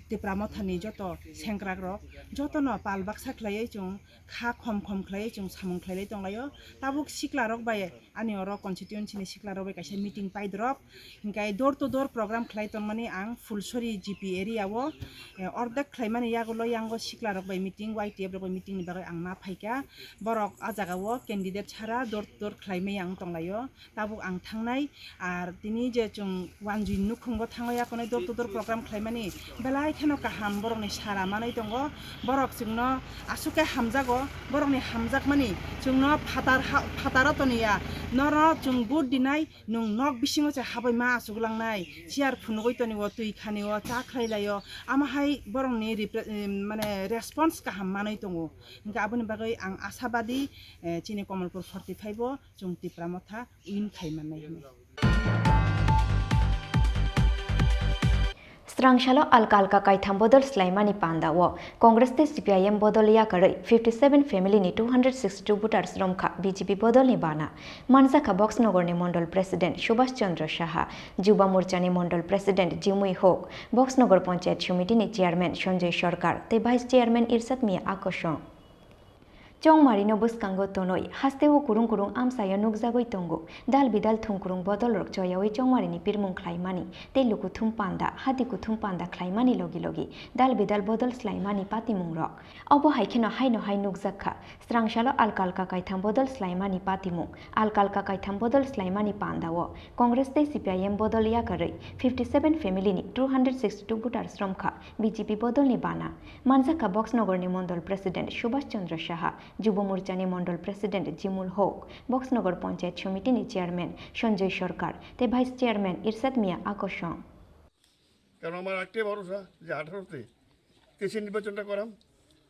Tipra Mothani joto sengkrak rok jotono pal baksa khlaiwi chwng kha khom khom khlaiwi chwng samung khlailai tonglaio. Tabuk sikla rok bai ani oro constituency ni sikla rok bai kaisa meeting paidrop, hinkhe door to door program khlai tongmani ang Phulsori G P area o, eh, ordek khlaimani yagulo yango sikla rok bai meeting, Y T F rok bai meeting ni bagwi ang ma phaikha. Borok a jaga o candidate sara door to door khlaimai ang tonglaio. Tabuk ang thangnai, ar tini je chwng wanjwi nukhungo thangwi akonai door to door program khlaimani belai kheno kaham borokni sara manwi tongo. Borok chwngno aswk khe hamjago, borokni hamjakmani chwngno phatar ha-, phataro toniya, norok chwng vote dinai, nwng nok bisingo se habwi ma achuk langnai, chair phunugwi toniwo, twi khaniwo, cha khlai laio, ama hai borokni repre-, em, mane response kaham manwi tongo. Hinkhe aboni bagwi ang ashabadi, eh, chini Komolpur forty five o chwng Tipra Motha win khai mannai hwnwi. Srang salo alka alka kaitham bodol swlaimani panda o Congress tei C P I M bodol yakarwi fifty seven family ni two hundred sixty two voters romkha B J P bodol ni bana. Manjakha Boxnogor ni Mondol President Subhash Chandra Saha, Juba Morcha ni Mondol President Jimui Hok, Boxnogor Panchayat Samiti ni Chairman Sanjoy Sarkar tei Vice Chairman Irshad Mia Akosong. Chongmarino bwskango tonwi hasteo kurung kurung amchaio nukjagwi tongo. Dal bidal thungkurung bodolrok choyawi chongmarini pirmung khlaimani tei lukuthum panda, hati kuthum panda khlaimani logi logi dal bidal bodol swlaimani patimungrok. Obo hai kheno haino hai nukjak kha, srang salo alka alka kaitham bodol swlaimani patimung. Alka alka kaitham bodol swlaimani pandao Congress tei C P I M bodol yakarwi fifty seven family ni two hundred sixty two voters romkha B J P bodolni bana. Manjakha Boxnogor ni Mondol President Subhash Chandra Saha, Juba Morcha ni Mondol President Jimul Hok, Boxnogor Panchayat Samiti ni Chairman Sanjoy Sarkar tei Vice Chairman Irshad Mia Akosong. কারণ আমার একটাই ভরসা যে আঠারোতে তেইশের নির্বাচনটা করাম,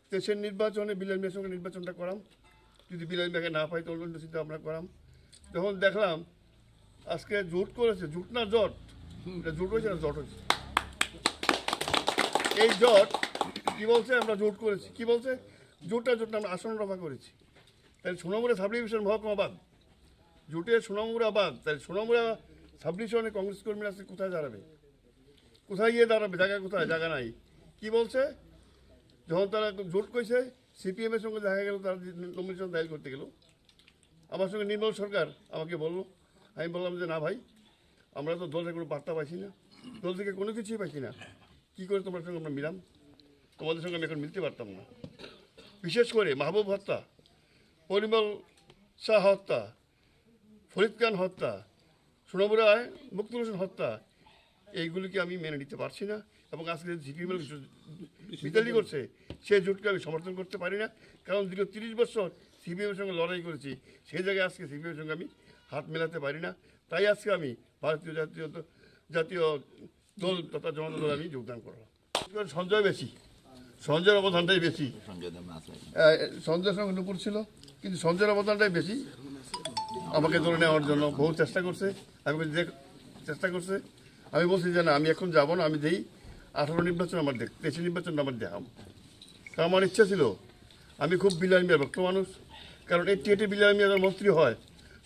তেইশের নির্বাচনে বিলাল মিয়ার সঙ্গে নির্বাচনটা করাম, যদি বিলাল মিয়াকে না পাই তখন অন্য চিন্তা ভাবনা করাম। যখন দেখলাম আজকে জোট করেছে, জোট না জট, এটা জোট হয়েছে না জট হয়েছে। এই জট কি বলছে? আমরা জোট করেছি। কি বলছে? জোটটা জোট না, আমরা আসন রফা করেছি। তাহলে সোনামুড়া সাব ডিভিশন মহকুমা বাদ, জোটে সোনামুড়া বাদ, তাহলে সোনামুড়া সাব ডিভিশনে কংগ্রেস কর্মীরা আজকে কোথায় দাঁড়াবে? কোথায় গিয়ে দাঁড়াবে? জায়গা কোথায়? জায়গা নাই। কি বলছে? যখন তারা জোট কইছে, সিপিএম এর সঙ্গে দেখা গেল, তারা নমিনেশন দাখিল করতে গেল, আমার সঙ্গে নির্মল সরকার আমাকে বলল, আমি বললাম যে, "না ভাই, আমরা তো দলের কোনো বার্তা পাইছি না, দল থেকে কোনো কিছুই পাইছি না, কী করে তোমার সঙ্গে আমরা মিলাম? তোমাদের সঙ্গে আমি এখন মিলতে পারতাম না।" বিশেষ করে মাহবুব হত্যা, পরিমল শাহ হত্যা, ফরিদ খান হত্যা, সোনামুড়ায় মুক্তর হোসেন হত্যা, এইগুলিকে আমি মেনে নিতে পারছি না। এবং আজকে যে সিপিএম বিতাড়িত করছে, সেই জোটকে আমি সমর্থন করতে পারি না। কারণ দীর্ঘ তিরিশ বছর সিপিএমের সঙ্গে লড়াই করেছি, সেই জায়গায় আজকে সিপিএমের সঙ্গে আমি হাত মেলাতে পারি না। তাই আজকে আমি ভারতীয় জাতীয় দ-, জাতীয় দল তথা জনতা দলে আমি যোগদান করলাম। সঞ্জয় বেশি, সঞ্জয়ের অবদানটাই বেশি। সঞ্জয় দা মাছ আছে। আহ, সঞ্জয়ের সঙ্গে নুপুর ছিল, কিন্তু সঞ্জয়ের অবদানটাই বেশি। আমাকে ধরে নেওয়ার জন্য বহু চেষ্টা করছে, আমি বলছি, "দেখ, চেষ্টা করছে।" আমি বলছি যে, "না, আমি এখন যাব না, আমি যেই আঠারো নির্বাচন আমার দেখ, তেইশে নির্বাচন আমার দেখাম। কারণ আমার ইচ্ছা ছিল, আমি খুব বিলাল মিয়ার ভক্ত মানুষ। কারণ এই টিএটি বিলাল মিয়া যখন মন্ত্রী হয়,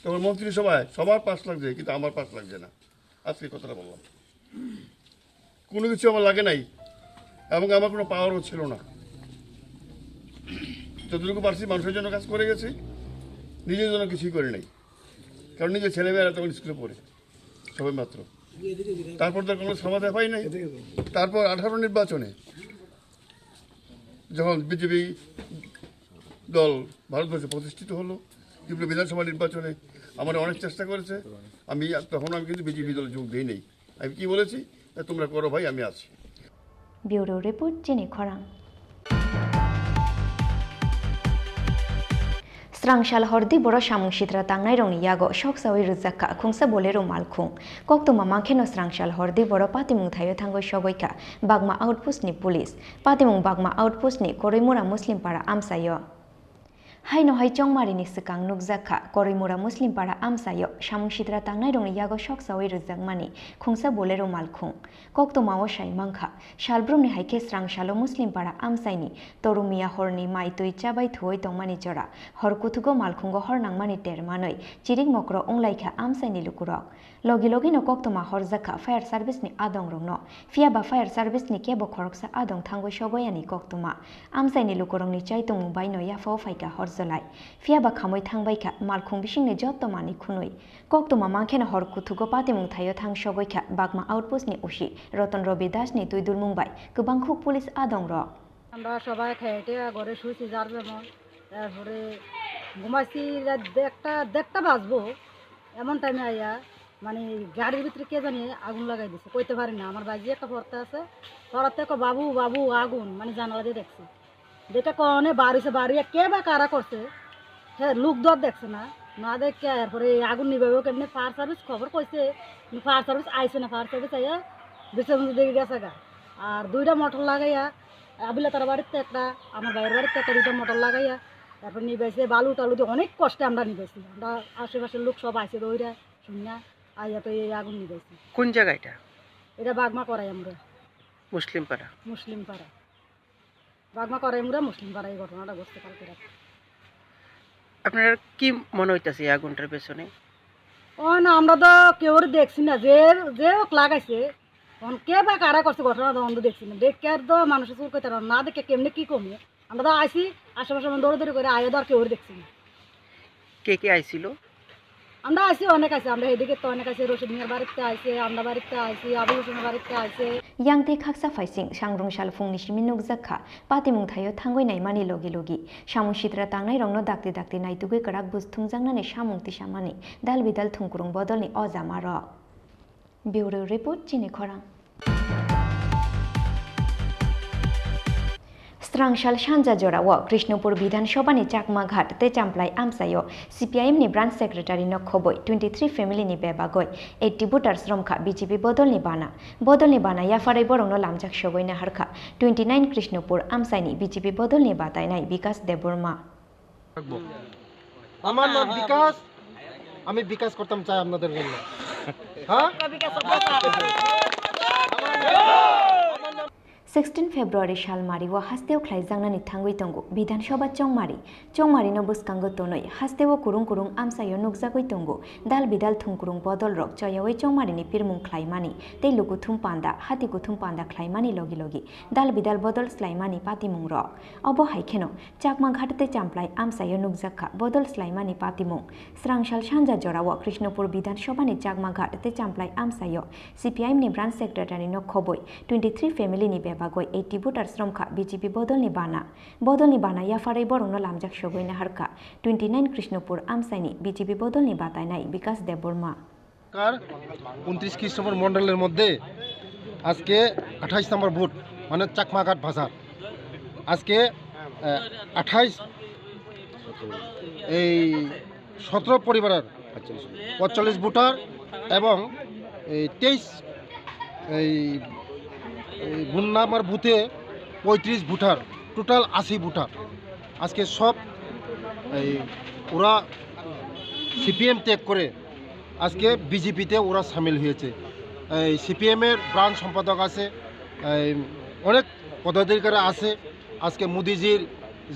তখন মন্ত্রিসভায় সবার পাস লাগছে, কিন্তু আমার পাস লাগছে না। আজকে কথাটা বললাম, কোনো কিছু আমার লাগে নাই এবং আমার কোনো পাওয়ারও ছিল না। যতটুকু পারছি মানুষের জন্য কাজ করে গেছি, নিজের জন্য কিছুই করি নাই। কারণ নিজের ছেলেমেয়েরা তখন স্কুলে পড়ে সবে মাত্র। তারপর তো কোনো সমাধান পাই নাই। তারপর আঠারো নির্বাচনে যখন বিজেপি দল ভারতবর্ষে প্রতিষ্ঠিত হলো, ত্রিপুরা বিধানসভা নির্বাচনে আমরা অনেক চেষ্টা করেছে। আমি তখন আমি কিন্তু বিজেপি দলে যোগ দিই নাই। আমি কি বলেছি? "তা তোমরা করো ভাই, আমি আছি।" Bureau report, Chini Khorang. Srangsal hordi boro samung sitra tangnairokni yago soksawi rwjak kha khungsa Bolero malkhung. Koktwma mankhe no srangsal hordi boro patimung thaio thangwi sogwi kha Bagma outpost ni police. Patimung Bagma outpost ni Koroimura Muslim para amchaio. Haino hai chongmarini swkang nukjak kha Koroimura Muslim para amchaio samung sitra tangnairokni yago soksawi rwjakmani khungsa Bolero malkhung. Koktwmao sai mankha, salbrumni hai khe srangsalo Muslim para amchaini toru miya horni mai twi chabai thuwi tongmani jora hor kuthugo malkhungo hor nangmani ter manwi chirik mokro wnglaikha amchaini lukurok. Logi logino koktwma horjak kha fire service ni adongrokno. Phiya ba fire service ni kebo khoroksa adong thangwi sogoyani koktwma. Amchaini lukurokni chai tongmung baino yaphao phaikha horjolai. Phiya ba khamwi thangbaikha malkhung bisingni jotto manwi khwnwi. Koktwma mankheno hor kuthugo patimung thaio thang sogoikha Bagma outpost ni O C Roton Robi Das ni twi dulmung bai kwbangkhuk police adongrok. আমরা সবাই খেয়ে টেয়ে ঘরে শুয়েছি, যার যেমন। তারপরে ঘুমাইছি রাত দেড়টা, দেড়টা বাজবো, এমন টাইমে আইয়া মানে গাড়ির ভিতরে কে জানি আগুন লাগাই দিছে, কইতে পারি না। আমার বাইজি একটা পড়তে আছে, পড়াতে কো, "বাবু, বাবু, আগুন", মানে জানালা দিয়ে দেখছি। যেটা কনে বাড়িছে, বাড়িয়ে কে বা কারা করছে, হ্যাঁ, লোক তো আর দেখছে না, না দেখে এরপরে এই আগুন নিভাবে কেমনে ফায়ার সার্ভিস খবর কইছে, কিন্তু ফায়ার সার্ভিস আইছে না, ফায়ার সার্ভিস আইয়া বিশ্বনাথ দেখে গেছে গা। আর দুইটা মোটর লাগাইয়া আবিলা তার বাড়িতে একটা, আমার ভাইয়ের বাড়িতে একটা, দুইটা মোটর লাগাইয়া তারপর নিবাইছে, বালু টালু দিয়ে অনেক কষ্টে আমরা নিবাইছি। আমরা আশেপাশের লোক সব আইছে, তো ওইরা শুনিয়া আইয়া তো এই আগুন নিবাইছি। কোন জায়গা এটা? এটা বাগমা করাই আমরা। মুসলিম পাড়া? মুসলিম পাড়া। বাগমা করাই আমরা মুসলিম পাড়া এই ঘটনাটা ঘটছে কালকে রাতে। আপনার কি মনে হইতাছে এই আগুনটার পেছনে? ও না, আমরা তো কেউরে দেখছি না, যে, যে হোক লাগাইছে, এখন কে বা কারা করছে ঘটনা তো আমরা দেখছি না। দেখে আর তো মানুষের চুল করতে পারবো না, দেখে কেমনে কি কমে। আমরা তো আইছি, আশেপাশে আমরা দৌড়াদৌড়ি করে আইয়া তো আর কেউরে দেখছি না। কে কে আইছিল? আমরা আইছি, অনেক আইছি, আমরা এদিকে তো অনেক আইছি, রশিদ মিয়ার বাড়িতে আইছে, আমরা বাড়িতে আইছি, আবুল হোসেনের বাড়িতে আইছে। Yang tei khaksa phaising sangrung sal phungni simi nukjak kha, patimung thaio thangwi naimani logi logi. Samung sitra tangnairokno dakti dakti naitugwi kwrak bus thumjaknani samung tisamani dal bidal thungkurung bodolni o jamarok. Bureau report, Chini Khorang. Srangsal sanja jorao Krishnopur Bidhan Sabha ni Chakma Ghat tei Champlai amchaio C P I M ni branch secretary no khoboi twenty three family ni bebagoi eighty voters romkha B J P bodolni bana. Bodolni bana yapharwi borokno lamjak sogwi naharkha twenty nine Krishnopur amchaini B J P bodolni batainai Bikas Debbarma. আমার নাম বিকাশ, আমি বিকাশ করতাম চাই আপনাদের জন্য। হ্যাঁ? Sixteen February salmari o hasteo khlaijaknani thangwi tongo Bidhan Sabha chongmari. Chongmari no bwskango tonwi hasteo kurung kurung amchaio nukjagwi tongo dal bidal thungkurung bodol rok choyawi chongmari ni pirmung khlaimani tei lukuthum panda, hati kuthum panda khlaimani logi logi dal bidal bodol slaimani patimung rok. Obo hai kheno Chakma Ghat tei Champlai amchaio nukjak kha bodol slaimani patimung. Srangsal sanja jorao Krishnopur Bidhan Sabha ni Chakma Ghat tei Champlai amchaio C P I M ni branch secretary no khoboi twenty three family ni bebagoi eighty voters romkha B J P bodolni bana. Bodolni bana yapharwi borokno lamjak sogwi naharkha twenty nine Krishnopur amchaini B J P bodolni batainai Bikas Debbarma. কার ঊনত্রিশ কৃষ্ণপুর মণ্ডলের মধ্যে আজকে আঠাইশ নম্বর বুথ, মানে চাকমাঘাট বাজার। আজকে আহ, আঠাইশ, এই সতেরো পরিবারের পঁয়তাল্লিশ ভোটার এবং এই তেইশ, এই এই বুন নাম্বার বুথে পঁয়ত্রিশ ভোটার, টোটাল আশি ভোটার। আজকে সব এই ওরা সিপিএম ত্যাগ করে আজকে বিজেপিতে ওরা সামিল হয়েছে। এই সিপিএমের ব্রাঞ্চ সম্পাদক আছে, এই, অনেক পদাধিকারী আছে। আজকে মোদিজির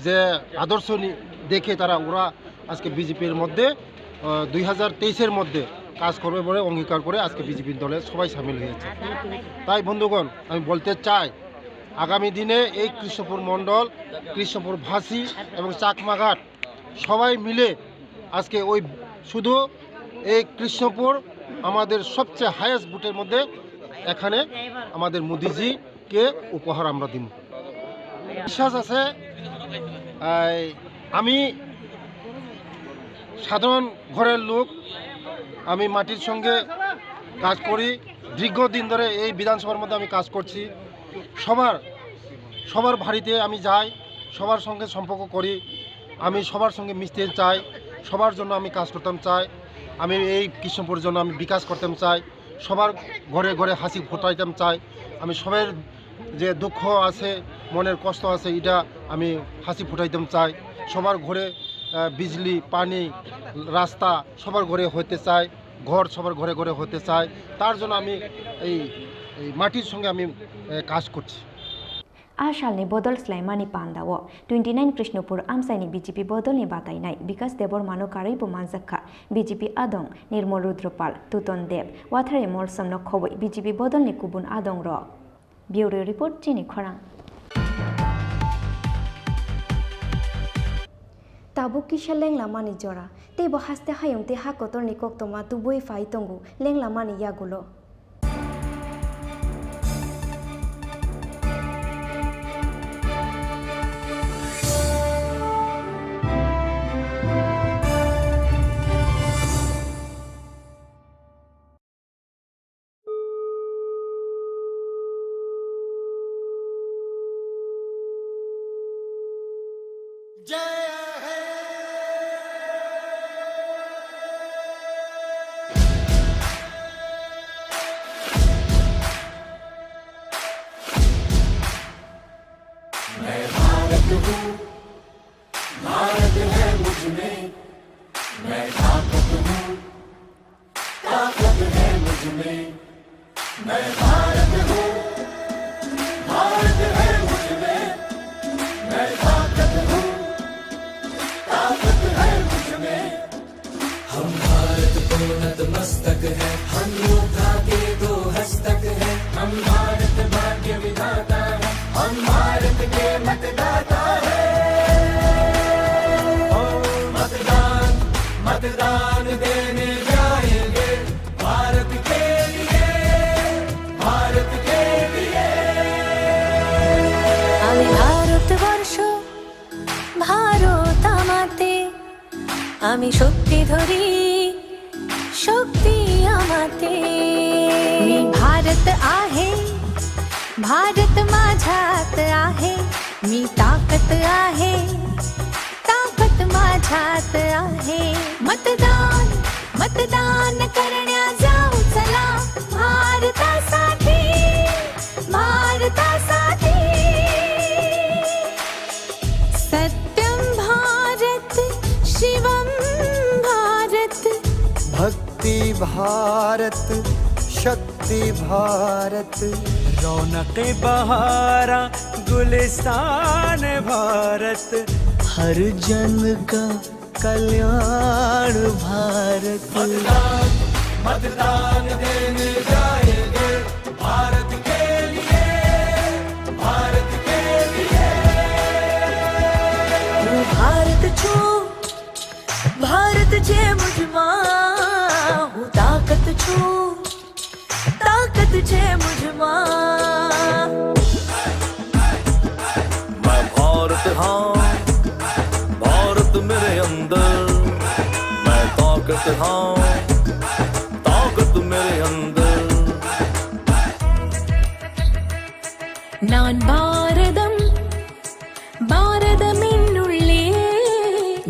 যে আদর্শ নি-, দেখে তারা, ওরা আজকে বিজেপির মধ্যে, আহ, দুই হাজার তেইশের মধ্যে কাজ করবে বলে অঙ্গীকার করে আজকে বিজেপির দলে সবাই সামিল হয়েছে। তাই বন্ধুগণ, আমি বলতে চাই, আগামী দিনে এই কৃষ্ণপুর মণ্ডল, কৃষ্ণপুরবাসী এবং চাকমাঘাট সবাই মিলে আজকে ওই শুধু এই কৃষ্ণপুর আমাদের সবচেয়ে হায়েস্ট ভোটের মধ্যে এখানে আমাদের মোদিজিকে উপহার আমরা দিব। বিশ্বাস আছে, এই, আমি সাধারণ ঘরের লোক, আমি মাটির সঙ্গে কাজ করি, দীর্ঘদিন ধরে এই বিধানসভার মধ্যে আমি কাজ করছি। সবার, সবার বাড়িতে আমি যাই, সবার সঙ্গে সম্পর্ক করি, আমি সবার সঙ্গে মিশতে চাই, সবার জন্য আমি কাজ করতাম চাই, আমি এই কৃষ্ণপুরের জন্য আমি বিকাশ করতাম চাই, সবার ঘরে ঘরে হাসি ফোটাইতাম চাই, আমি সবার যে দুঃখ আছে, মনের কষ্ট আছে, এটা আমি হাসি ফোটাইতাম চাই, সবার ঘরে, আহ, বিজলি, পানি, রাস্তা সবার ঘরে হতে চাই, ঘর সবার ঘরে ঘরে হতে চাই, তার জন্য আমি এই, এই মাটির সঙ্গে আমি, আহ, কাজ করছি। A salni bodol swlaimani pandao twenty nine Krishnopur amchaini B J P bodolni batainai Bikas Debbarmano karwibo manjakha B J P adong Nirmol Rudra Pal, Tuton Deb, Wathare Molsomno khobwi B J P bodolni kubun adongrok. Bureau Report, chini khorang. Tabuk kisa lenglamani jora, teibo haste hayung tei ha kotorni koktwma tubui phai tongo lenglamani yagulo. मैं भारत हूँ, भारत है मुझ में, मैं ताकत हूँ, ताकत है मुझ में, मैं भारत हूँ, भारत है मुझ में, मैं ताकत हूँ, ताकत है मुझ में। हम भारत को नतमस्तक हैं, हम योद्धा के दो हस्तक हैं, हम भारत भाग्य विधाता हैं, हम भारत के मतदाता हैं। ओ मतदान, मतदान देने जाएंगे भारत के लिए, भारत के लिए। আমি ভারতবর্ষ, ভারত আমাতে, আমি শক্তি ধরি, शक्ती आमाते। मी भारत आहे, भारत माझ्यात आहे, मी ताकद आहे, ताकद माझ्यात आहे. मतदान, मतदान करण्या जाऊ चला, भारतासाठी, भारतासाठी. सत्यं भारत, शिवं भारत. भक्ति भारत, शक्ति भारत. रौनक बहारा, गुलिस्तान भारत. हर जन का कल्याण भारत. मतदान, मतदान देने जाएंगे भारत के लिए, भारत के लिए. હું ભારત છું, भारत છે મુજમાં, હું તાકત છું, ताकत છે मुझमा. मैं भारत हाँ, भारत मेरे अंदर, मैं ताकत हाँ, ताकत मेरे अंदर. நான் பாரதம், பாரதம் என்னுள்ளே,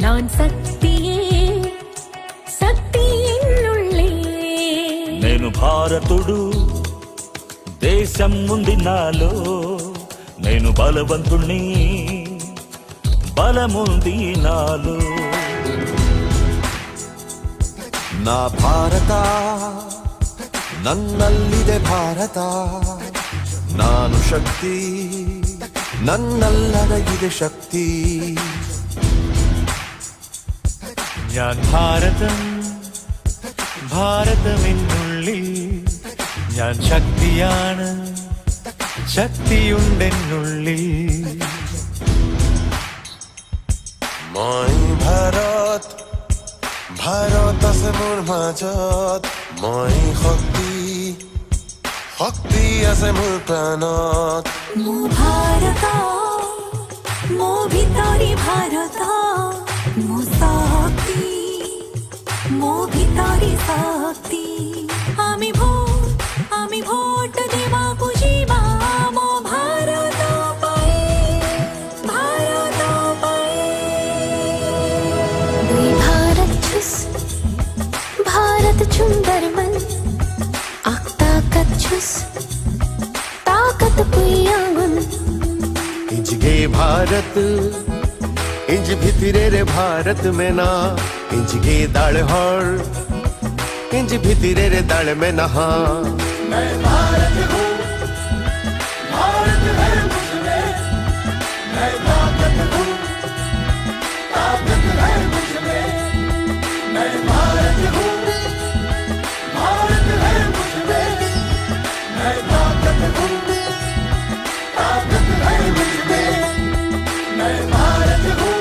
நான் சக்தியே, சக்தி என்னுள்ளே. నేను భారతుడు, దేశం ఉంది నాలో, నేను బలవంతుణ్ణి, ಬಲಮುಂದಿ ನಾಲು. ನಾ ಭಾರತ, ನನ್ನಲ್ಲಿದೆ ಭಾರತ. ನಾನು ಶಕ್ತಿ, ನನ್ನಲ್ಲಡಗಿದೆ ಶಕ್ತಿ. ഞാൻ ഭാരതം, ഭാരതം എന്നുള്ളിൽ. ഞാൻ ശക്തിയാണ്, ശക്തിയുണ്ടെന്നുള്ളിൽ. মই ভাৰত, ভাৰত আছে মোৰ মাজত। মই শক্তি, শক্তি আছে মোৰ প্ৰাণত। ମୋ ଭାରତ, ମୋ ଭିତରେ ଭାରତ, ମୋ ଶକ୍ତି, ମୋ ଭିତରେ ଶକ୍ତି। ଆମେ ଭୋଟ, ଆମେ ଭୋଟ ଦେବାକୁ ଯିବା ଆମ ଭାରତ ପାଇଁ, ଭାରତ ପାଇଁ। दुई भारत छुस, भारत छुन्दर मन, आख ताकत छुस, ताकत पुयागुन। इंजगे भारत, इंज भितरे रे भारत में ना, इंजगे दाड़ हर, इंज भितरे रे दाड़ में नहा। मैं भारत हूँ, भारत है मुझ में, मैं ताकत हूँ, ताकत है मुझ में। मैं भारत हूँ, भारत है मुझ में, मैं ताकत हूँ, ताकत है मुझ में। मैं भारत हूँ,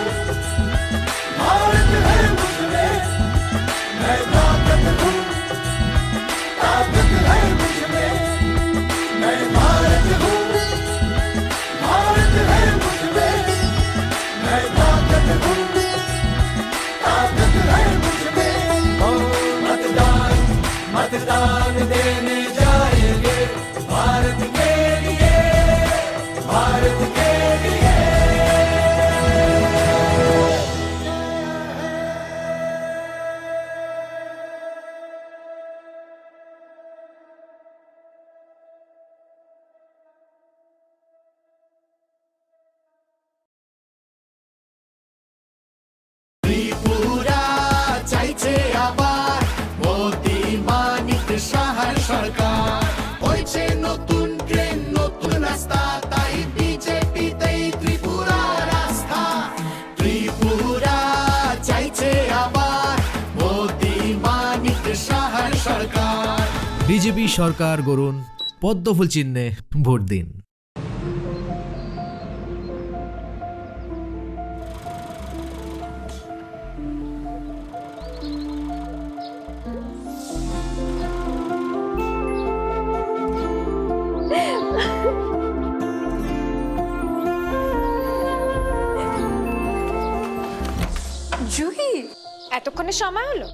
भारत है मुझ में, मैं ताकत हूँ, ताकत है मुझ में। मैं भारत हूँ, भारत है मुझ में, मैं ताकत हूँ, ताकत है मुझ में। ओ मतदान, मतदान देने जाएंगे भारत के लिए, भारत के लिए। ত্রিপুরা চাইছে আবার মোদি মানিক শাহর সরকার। হয়েছে নতুন ট্রেন, নতুন রাস্তা, তাই বিজেপিতেই ত্রিপুরার আস্থা। ত্রিপুরা চাইছে আবার মোদি মানিক শাহর সরকার। বিজেপি সরকার গড়ুন, পদ্মফুল চিহ্নে ভোট দিন। জুহি, এতক্ষণে সময় হলো?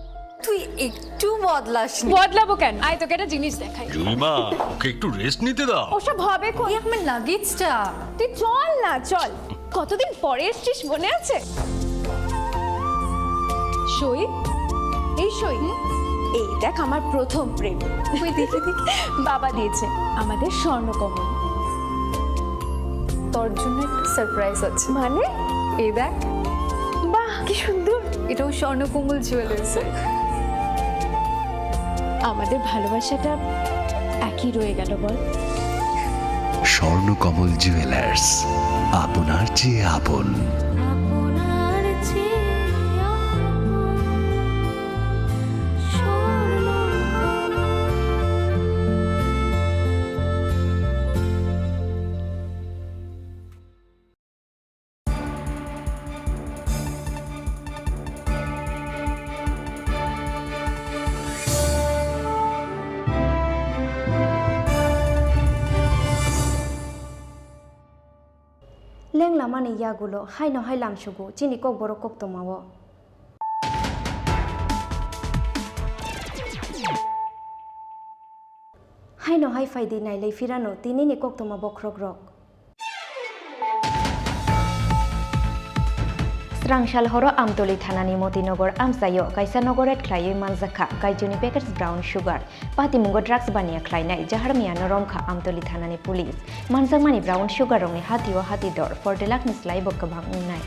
তুই একটু বদলাসনি। বদলাবো কেন? আয়, তোকে একটা জিনিস দেখাই। জুইমা, ওকে একটু রেস্ট নিতে দাও। ওসব হবে কোন? এই আমার লাগেজটা। তুই চল না, চল। কতদিন পরে এসছিস, মনে আছে? সই, এই সই। এই দেখ, আমার প্রথম প্রেম। ওই দেখে দেখে। বাবা দিয়েছে আমাদের স্বর্ণকমল। তোর জন্য একটা সারপ্রাইজ আছে। মানে? এই দেখ। বাহ, কি সুন্দর। এটাও স্বর্ণকমল জুয়েলার্সের। আমাদের ভালোবাসাটা একই রয়ে গেল, বল? স্বর্ণকমল জুয়েলার্স, আপনার চেয়ে আপন। আপনার চেয়ে আপন Swarnakamal. Lenglamani yagulo haino hai lamsugo chini kokborok koktwmao. Haino hai phaidi nailai phirano tinini koktwma bokhrokrok. Srang sal horo Amtoli thanani Motinagar amchaio kaisa nogo raid khlaiwi manjakha Kaijuni packets brown sugar. Patimungo drugs baniya khlainai jaharmiyano romkha Amtoli thanani police. Manjakmani brown sugar rokni hatio hati dor forty lakh ni slaibo kwbang wngnai.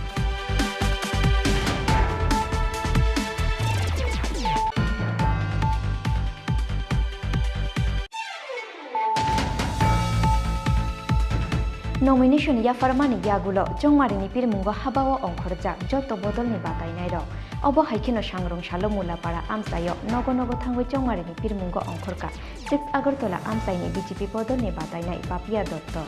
Nomination yapharmani yagulo Chongmarini pirmungo habao ongkhorjak joto bodolni batainairok. Obo hai kheno Sangrong salo Mulapara amchaio nogo nogo thangwi Chongmarini pirmungo ongkhorkha six Agartala amchaini B J P bodolni batainai Papiya Dotto.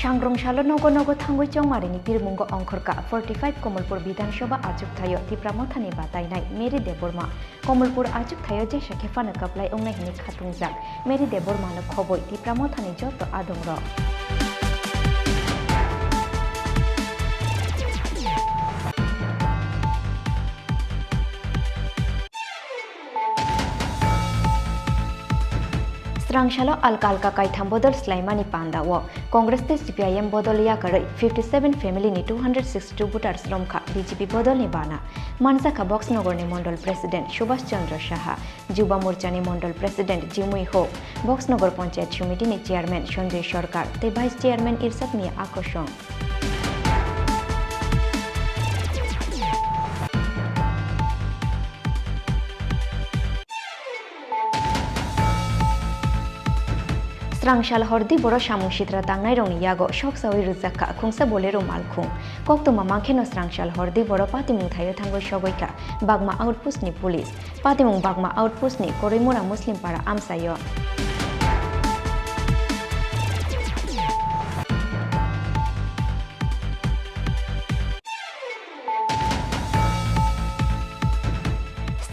Sangrong salo nogo nogo thangwi Chongmarini pirmungo ongkhorkha forty five Komolpur Bidhan Sabha achuk thaio Tipra Mothani batainai Mary Debbarma. Komolpur achuk thaio jesa khe phano kwplai wngnai hwnwi khatungjak Mary Debbarmano khobwi Tipra Mothani joto adongrok. Srangsalo alka alka kaitham bodol swlaimani pandao Congress tei C P I M bodol yakarwi fifty seven family ni two hundred sixty two voters romkha B J P bodolni bana. Manjakha Boxnogorni Mondol President Subhash Chandra Saha, Juba Morchani Mondol President Jimui Ho, Boxnogor Panchayat Somitini Chairman Sanjay Sarkar tei Vice Chairman Irshad Mia Akosong. Srangsal hordi boro samung sitra tangnairokni yago soksawi rwjakha khungsa Bolero malkhung. Koktwma mankhe no srangsal hordi boro patimung thaio thangwi sogwikha Bagma outpost ni police. Patimung Bagma outpost ni Koroimura Muslim para amchaio.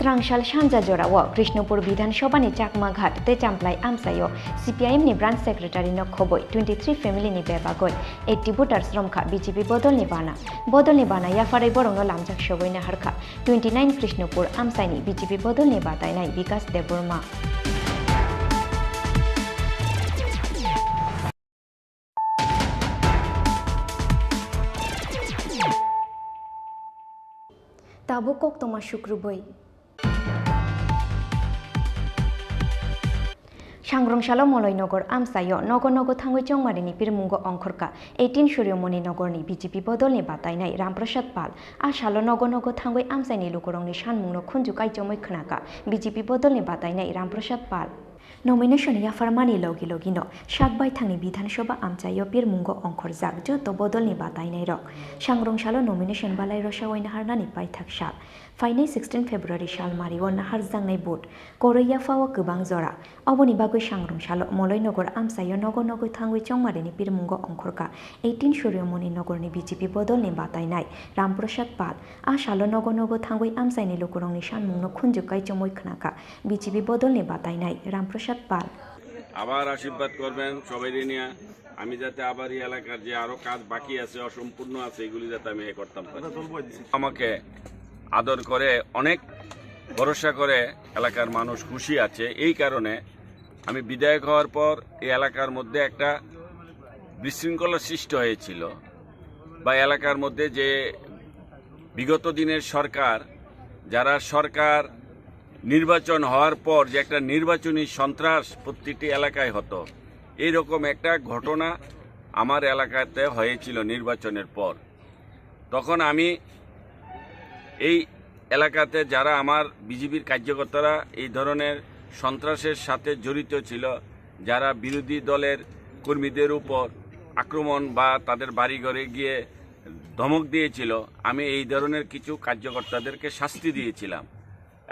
Srangsal sanja jorao Krishnopur Bidhan Sabha ni Chakmaghat tei Champlai amchaio C P I M ni branch secretary no khobwi twenty three family ni bebagwi eighty voters romkha B J P bodolni bana. Bodolni bana yapharwi borokno lamjak sogwi naharkha twenty nine Krishnopur amchaini B J P bodolni batainai Bikas Debbarma. Tabuk koktwma sukrubwi. Sangrong salo Moloinogor amchaio nogo nogo thangwi Chongmarini pirmungo ongkhorkha eighteen Suryomoni Nogorni B J P bodolni batainai Ramprasad Pal. A salo nogo nogo thangwi amchaini lukurokni sanmungno khunju kaichomwi khnakha B J P bodolni batainai Ramprasad Pal. Nomination yapharmani logi logino sak baithangni Bidhan Sabha amchaio pirmungo ongkhorjak joto bodolni batainairok. Sangrong salo nomination balai rosawai naharnani paithak sal. Phainai sixteen February sal mario naharjaknai vote. Koroi yaphao kwbang jora. Oboni bagwi Sangrong salo Moloinogor amchaio nogo nogo thangwi Chongmarini pirmungo ongkhorkha eighteen Suryomoni Nogorni B J P bodolni batainai Ramprasad Pal. A salo nogo nogo thangwi amchaini lukurokni sanmungno khunju kaichomwi khnakha B J P bodolni batainai Ramprasad Pal. আবার আশীর্বাদ করবেন সবাই নিয়ে, আমি যাতে আবার এই এলাকার যে আরো কাজ বাকি আছে, অসম্পূর্ণ আছে, এগুলি যাতে আমি এ করতাম পারি। আমাকে আদর করে, অনেক ভরসা করে এলাকার মানুষ খুশি আছে। এই কারণে আমি বিধায়ক হওয়ার পর এই এলাকার মধ্যে একটা বিশৃঙ্খলা সৃষ্টি হয়েছিল, বা এলাকার মধ্যে যে বিগত দিনের সরকার, যারা সরকার নির্বাচন হওয়ার পর যে একটা নির্বাচনী সন্ত্রাস প্রতিটি এলাকায় হতো, এইরকম একটা ঘটনা আমার এলাকাতে হয়েছিল নির্বাচনের পর। তখন আমি এই এলাকাতে যারা আমার বিজেপির কার্যকর্তারা এই ধরনের সন্ত্রাসের সাথে জড়িত ছিল, যারা বিরোধী দলের কর্মীদের উপর আক্রমণ বা তাদের বাড়িঘরে গিয়ে ধমক দিয়েছিল, আমি এই ধরনের কিছু কার্যকর্তাদেরকে শাস্তি দিয়েছিলাম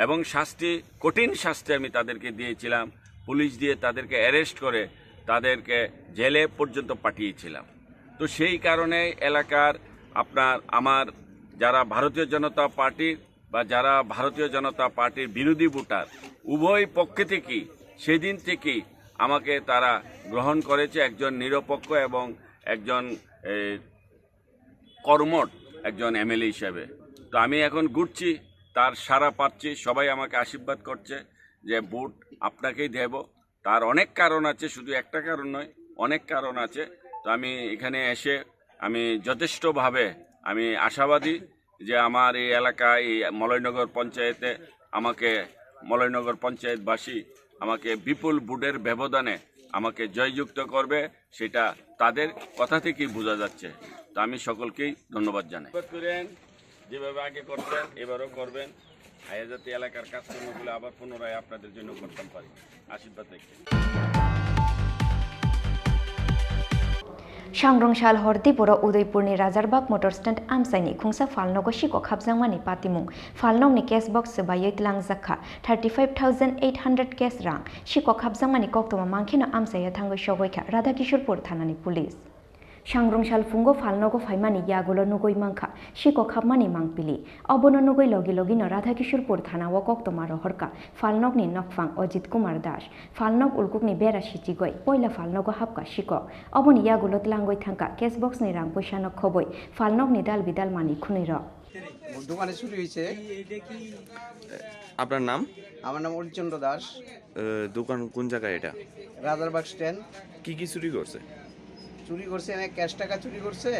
এবং শাস্তি, কঠিন শাস্তি আমি তাদেরকে দিয়েছিলাম। পুলিশ দিয়ে তাদেরকে অ্যারেস্ট করে তাদেরকে জেলে পর্যন্ত পাঠিয়েছিলাম। তো সেই কারণে এলাকার আপনার আমার যারা ভারতীয় জনতা পার্টির বা যারা ভারতীয় জনতা পার্টির বিরোধী ভোটার, উভয় পক্ষ থেকেই সেদিন থেকেই আমাকে তারা গ্রহণ করেছে একজন নিরপেক্ষ এবং একজন, এ, কর্মঠ একজন এমএলএ হিসাবে। তো আমি এখন ঘুরছি, তার সাড়া পাচ্ছি, সবাই আমাকে আশীর্বাদ করছে যে ভোট আপনাকেই দেব। তার অনেক কারণ আছে, শুধু একটা কারণ নয়, অনেক কারণ আছে। তো আমি এখানে এসে আমি যথেষ্টভাবে আমি আশাবাদী যে আমার এই এলাকা, এই মলয়নগর পঞ্চায়েতে আমাকে, মলয়নগর পঞ্চায়েতবাসী আমাকে বিপুল ভোটের ব্যবধানে আমাকে জয়যুক্ত করবে, সেটা তাদের কথা থেকেই বোঝা যাচ্ছে। তো আমি সকলকেই ধন্যবাদ জানাই। ধন্যবাদ করেন, যেভাবে আগে করতেন, এবারও করবেন। আয়া যাতে এলাকার কাজকর্মগুলো আবার পুনরায় আপনাদের জন্য করতাম পারি। আশীর্বাদ রাখবেন। Sangrong sal hor Dipuro Udaipurni Rajarbag Motor Stand amchaini khungsa phalnogo sikok hapjakmani patimung. Phalnokni cash box swbaiwi tlangjak kha thirty five thousand eight hundred cash rang. Sikok hapjakmani koktwma mankheno amchaio thangwi sogwi kha Radhakishorpur thanani police. Sangrong sal phungo phalnogo phaimani yagulo nugwi mankha sikok hapmani mangpili. Obono nugwi logi logino Radhakishorpur thanao koktwma rohorkha phalnokni nokphang Ajit Kumar Das. Phalnok ulkukni bera sichigwi poila phalnogo hapkha sikok. Oboni yagulo tlangwi thangkha cash boxni rang puisano khobwi phalnokni dal bidal manwi khwnwirok. দোকানে চুরি হয়েছে। আপনার নাম? আমার নাম অরিচন্দ্র দাস। এ, দোকান কোন জায়গায় এটা? রাজারবাগ স্ট্যান্ড। কি কি চুরি করছে? চুরি করছে, এনে ক্যাশ টাকা চুরি করছে।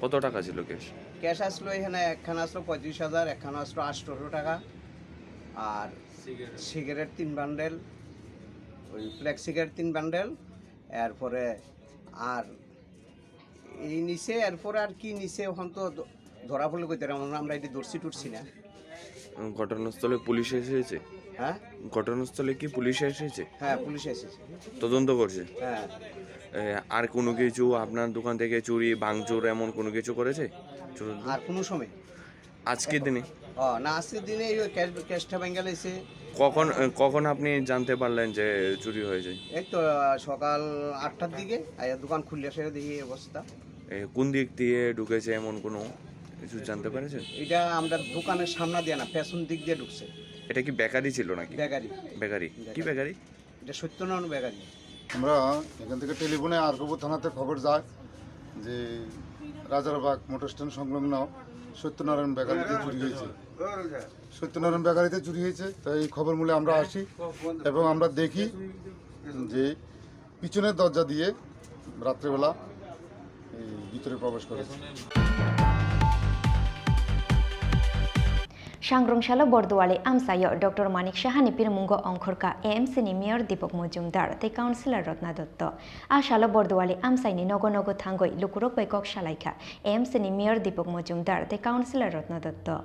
কত টাকা ছিল ক্যাশ? ক্যাশ আসলো এখানে, একখান আসলো পঁয়ত্রিশ হাজার, একখান আসলো আটশোশো টাকা, আর সিগারেট তিন বান্ডেল, ওই ব্ল্যাক সিগারেট তিন বান্ডেল, এরপরে আর এই নিচে, এরপরে আর কি নিচে ওখান তো ধ-, ধরা পড়লে কইতে পারবো না, আমরা এটা ধরছি টুটছি না। উম, ঘটনাস্থলে পুলিশ এসেছে? হ্যাঁ? ঘটনাস্থলে কি পুলিশ এসেছে? হ্যাঁ, পুলিশ এসেছে। তদন্ত করছে? হ্যাঁ। এ, আর কোনো কিছু আপনার দোকান থেকে চুরি, ভাঙচুর এমন কোনো কিছু করেছে? চুর- আর কোনো সময়? আজকের দিনে? ও, না, আজকের দিনে এই ক্যাশ, ক্যাশটা ভেঙে লাইছে। কখন, এ, কখন আপনি জানতে পারলেন যে চুরি হয়েছে? এই তো, আহ, সকাল আটটার দিকে আইয়া দোকান খুললে সেটা দেখি এই অবস্থা। এ, কোন দিক দিয়ে ঢুকেছে এমন কোনো কিছু জানতে পেরেছেন? এটা আমরা দোকানের সামনে দিয়ে না, পেছন দিক দিয়ে ঢুকছে। এটা কি বেকারি ছিল নাকি? বেকারি। বেকারি। কি বেকারি। বেকারি? এটা সত্যনারায়ণ বেকারি। আমরা এখান থেকে টেলিফোনে আরকপুর থানাতে খবর যায় যে রাজারবাগ মোটর স্ট্যান্ড সংলগ্ন সত্যনারায়ণ বেকারিতে চুরি হয়েছে। সত্যনারায়ণ বেকারিতে চুরি হয়েছে, তাই এই খবর মূলে আমরা আসি এবং আমরা দেখি যে পিছনের দরজা দিয়ে রাত্রেবেলা এই ভিতরে প্রবেশ করেছে। Sangrong salo Borduali amchaio Doctor Manik Sahani pirmungo ongkhorkha A M C ni Mayor Dipok Mojumdar tei Councillor Rotna Dotto. A salo Borduali amchaini nogo nogo thangwi lukurok bai kok salaikha A M C ni Mayor Dipok Mojumdar tei Councillor Rotna Dotto.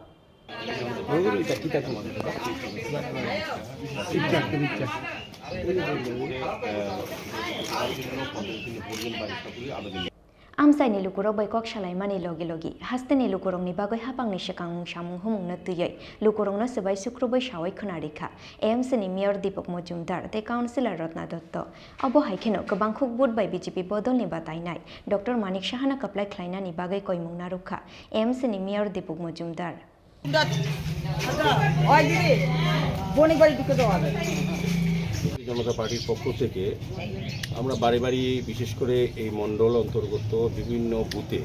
Amchaini lukurok bai kok salaimani logi logi hasteni lukurokni bagwi hapangni swkang mung samung humungno twiwi lukurokno swbai sukrubwi sawi khwna rikha A M C ni Mayor Dipok Mojumdar tei Councillor Rotna Dotto. Obo hai kheno kwbangkhuk vote bai B J P bodolni batainai Doctor Manik Sahano kwplai khlainani bagwi koimung narwkha A M C ni Mayor Dipok Mojumdar. ওই দিদি, বণিক বাড়ি ঢুকে দেওয়া হবে। ভারতীয় জনতা পার্টির পক্ষ থেকে আমরা বাড়ি বাড়ি, বিশেষ করে এই মণ্ডল অন্তর্গত বিভিন্ন বুথে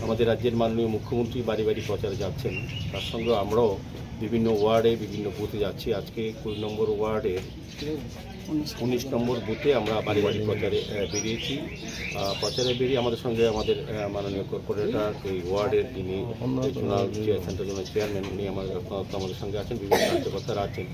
আমাদের রাজ্যের মাননীয় মুখ্যমন্ত্রী বাড়ি বাড়ি প্রচারে যাচ্ছেন। তার সঙ্গে আমরাও বিভিন্ন ওয়ার্ডে, বিভিন্ন বুথে যাচ্ছি। আজকে কুড়ি নম্বর ওয়ার্ডের উনিশ নম্বর বুথে আমরা বাড়ি বাড়ি প্রচারে, আহ, বেরিয়েছি। আহ, প্রচারে বেরিয়ে আমাদের সঙ্গে আমাদের, আহ, মাননীয় কর্পোরেটর, এই ওয়ার্ডের যিনি zonal chair-, central zonal chairman, উনি আমাদের, আহ, আমাদের সঙ্গে আছেন, বিভিন্ন কার্যকর্তারা আছেন।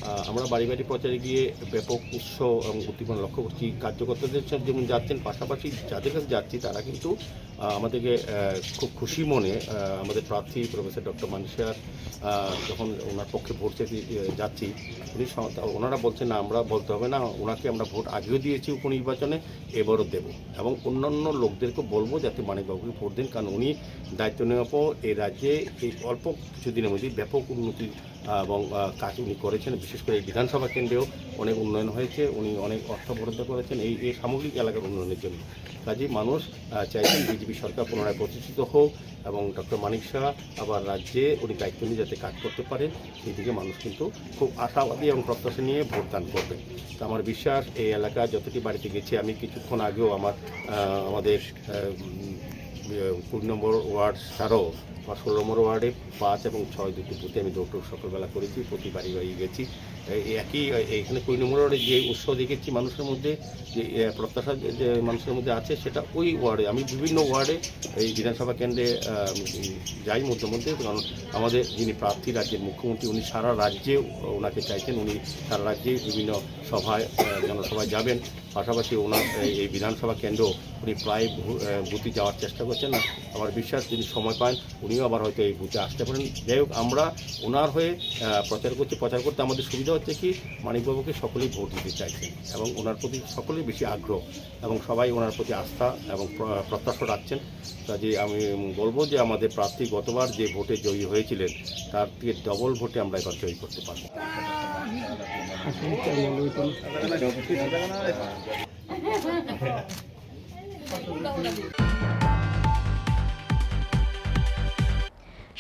আহ, আমরা বাড়ি বাড়ি প্রচারে গিয়ে ব্যাপক উৎসাহ এবং উদ্দীপনা লক্ষ্য করছি। কার্যকর্তাদের সাথে যেমন যাচ্ছেন, পাশাপাশি যাদের কাছে যাচ্ছি তারা কিন্তু আহ, আমাদেরকে, আহ, খুব খুশি মনে, আহ, আমাদের প্রার্থী প্রফেসর ডক্টর মানিক সাহার, আহ, যখন ওনার পক্ষে ভোট চাইতে, আহ, যাচ্ছি, উনি স-, ওনারা বলছেন, "না, আমরা বলতে হবে না, ওনাকে আমরা ভোট আগেও দিয়েছি উপনির্বাচনে, এবারও দেব।" এবং অন্যান্য লোকদেরকে বলবো যাতে মানিকবাবুকে ভোট দেন, কারণ উনি দায়িত্ব নেওয়ার পর এই রাজ্যে এই অল্প কিছুদিনের মধ্যেই ব্যাপক উন্নতি আহ, এবং, আহ, কাজ উনি করেছেন। বিশেষ করে এই বিধানসভা কেন্দ্রেও অনেক উন্নয়ন হয়েছে, উনি অনেক অর্থ বরাদ্দ করেছেন এই, এই সামগ্রিক এলাকার উন্নয়নের জন্য। কাজেই মানুষ, আহ, চাইছেন বিজেপি সরকার পুনরায় প্রতিষ্ঠিত হোক এবং ডক্টর মানিক সাহা আবার রাজ্যে উনি দায়িত্ব নিয়ে যাতে কাজ করতে পারেন, সেই দিকে মানুষ কিন্তু খুব আশাবাদী এবং প্রত্যাশা নিয়ে ভোটদান করবেন। তো আমার বিশ্বাস, এই এলাকা যতটি বাড়িতে গেছি আমি কিছুক্ষণ আগেও আমার, আহ, আমাদের, আহ, উম, আহ, কুড়ি নম্বর ওয়ার্ড ছাড়াও বা ষোলো নম্বর ওয়ার্ডে পাঁচ এবং ছয় দুটি বুথে আমি ডোর টু ডোর সকালবেলা করেছি, প্রতি বাড়ি বাড়ি গেছি। এই একই, এখানে কুড়ি নম্বর ওয়ার্ডে যে উৎসাহ দেখেছি মানুষের মধ্যে, যে, আহ, প্রত্যাশা যে, যে মানুষের মধ্যে আছে, সেটা ওই ওয়ার্ডে, আমি বিভিন্ন ওয়ার্ডে এই বিধানসভা কেন্দ্রে, আহ, উম, যাই মধ্যে মধ্যে, কারণ আমাদের যিনি প্রার্থী রাজ্যের মুখ্যমন্ত্রী, উনি সারা রাজ্যে ওনাকে চাইছেন, উনি সারা রাজ্যে বিভিন্ন সভায়, আহ, জনসভায় যাবেন। পাশাপাশি ওনার এই এই বিধানসভা কেন্দ্র উনি প্রায় ভু- আহ, বুথে যাওয়ার চেষ্টা করছেন। আর আমার বিশ্বাস, যদি সময় পান, উনিও আবার হয়তো এই বুথে আসতে পারেন। যাই হোক, আমরা ওনার হয়ে আহ, প্রচার করছি। প্রচার করতে আমাদের সুবিধা হচ্ছে কি, মানিকবাবুকে সকলেই ভোট দিতে চাইছেন এবং ওনার প্রতি সকলেই বেশি আগ্রহ এবং সবাই ওনার প্রতি আস্থা এবং প্র- প্রত্যাশা রাখছেন। কাজে আমি বলবো যে আমাদের প্রার্থী গতবার যে ভোটে জয়ী হয়েছিলেন, তার থেকে ডবল ভোটে আমরা এবার জয়ী করতে পারবো।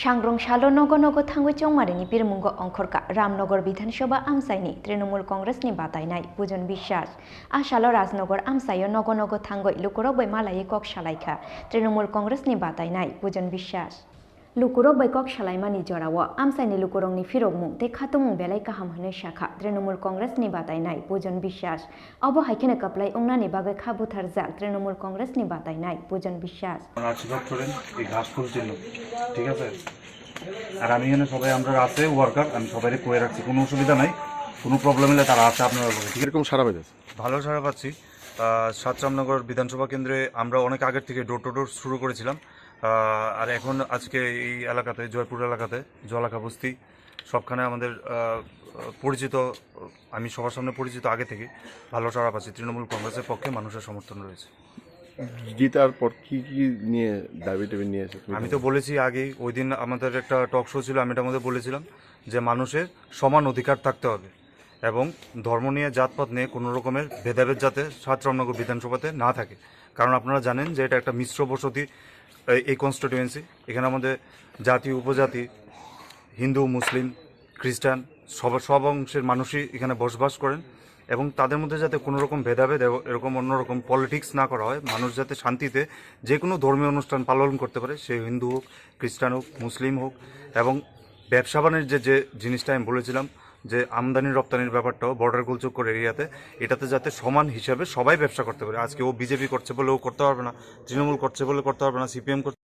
Sangrong salo nogo nogo thangwi chongmarini pirmungo ongkhorkha Ramnagar Bidhan Sabha amchaini Trinamool Congress ni batainai Pujon Biswas. A salo Rajnagar amchaio nogo nogo thangwi lukurok bai malaiwi kok salaikha Trinamool Congress ni batainai Pujon Biswas. Lukurok bai kok salaimani jorao amchaini lukurokni phirokmung tei khatungmung belai kaham hwnwi sakha Trinamool Congress ni batainai Pujon Biswas. Obo hai kheno kwplai wngnani bagwi kha butharjak Trinamool Congress ni batainai Pujon Biswas. আশীর্বাদ করেন এই ঘাস ফুল চিহ্ন, ঠিক আছে? আর আমি এখানে সবাই, আমরা আছে ওয়ার্কার, আমি সবাইকে কয়ে রাখছি, কোনো অসুবিধা নাই, কোনো প্রবলেম হলে তারা আছে আপনারা বলে, ঠিক আছে? কিরকম সাড়া পাইতেছে? ভালো সাড়া পাচ্ছি। আহ, সাতরামনগর বিধানসভা কেন্দ্রে আমরা অনেক আগের থেকে ডোর টু ডোর শুরু করেছিলাম। আহ, আর এখন আজকে এই এলাকাতে, জয়পুর এলাকাতে, জলাখা বস্তি, সবখানে আমাদের আহ, পরিচিত, আমি সবার সামনে পরিচিত আগে থেকে। ভালো সাড়া পাচ্ছি, তৃণমূল কংগ্রেসের পক্ষে মানুষের সমর্থন রয়েছে। জিতার পর কি কি নিয়ে দাবি টাবি নিয়ে এসে তুমি আমি তো বলেছি আগেই, ওই দিন আমাদের একটা টক শো ছিল, আমি এটার মধ্যে বলেছিলাম যে মানুষের সমান অধিকার থাকতে হবে এবং ধর্ম নিয়ে, জাতপাত নিয়ে কোনো রকমের ভেদাভেদ যাতে সাতরামনগর বিধানসভাতে না থাকে। কারণ আপনারা জানেন যে এটা একটা মিশ্র বসতি, এই- এই কনস্টিটিউয়েন্সি। এখানে আমাদের জাতি, উপজাতি, হিন্দু, মুসলিম, খ্রিস্টান, সব সব অংশের মানুষই এখানে বসবাস করেন এবং তাদের মধ্যে যাতে কোনো রকম ভেদাভেদ এবং এরকম অন্যরকম পলিটিক্স না করা হয়, মানুষ যাতে শান্তিতে যে কোনো ধর্মীয় অনুষ্ঠান পালন করতে পারে, সে হিন্দু হোক, খ্রিস্টান হোক, মুসলিম হোক। এবং ব্যবসা বাণিজ্যের যে জিনিসটা আমি বলেছিলাম, যে আমদানি রপ্তানির ব্যাপারটাও বর্ডার গোলচক্কর এরিয়াতে, এটাতে যাতে সমান হিসাবে সবাই ব্যবসা করতে পারে। আজকে ও বিজেপি করছে বলে ও করতে পারবে না, তৃণমূল করছে বলে করতে পারবে না, সিপিএম করছে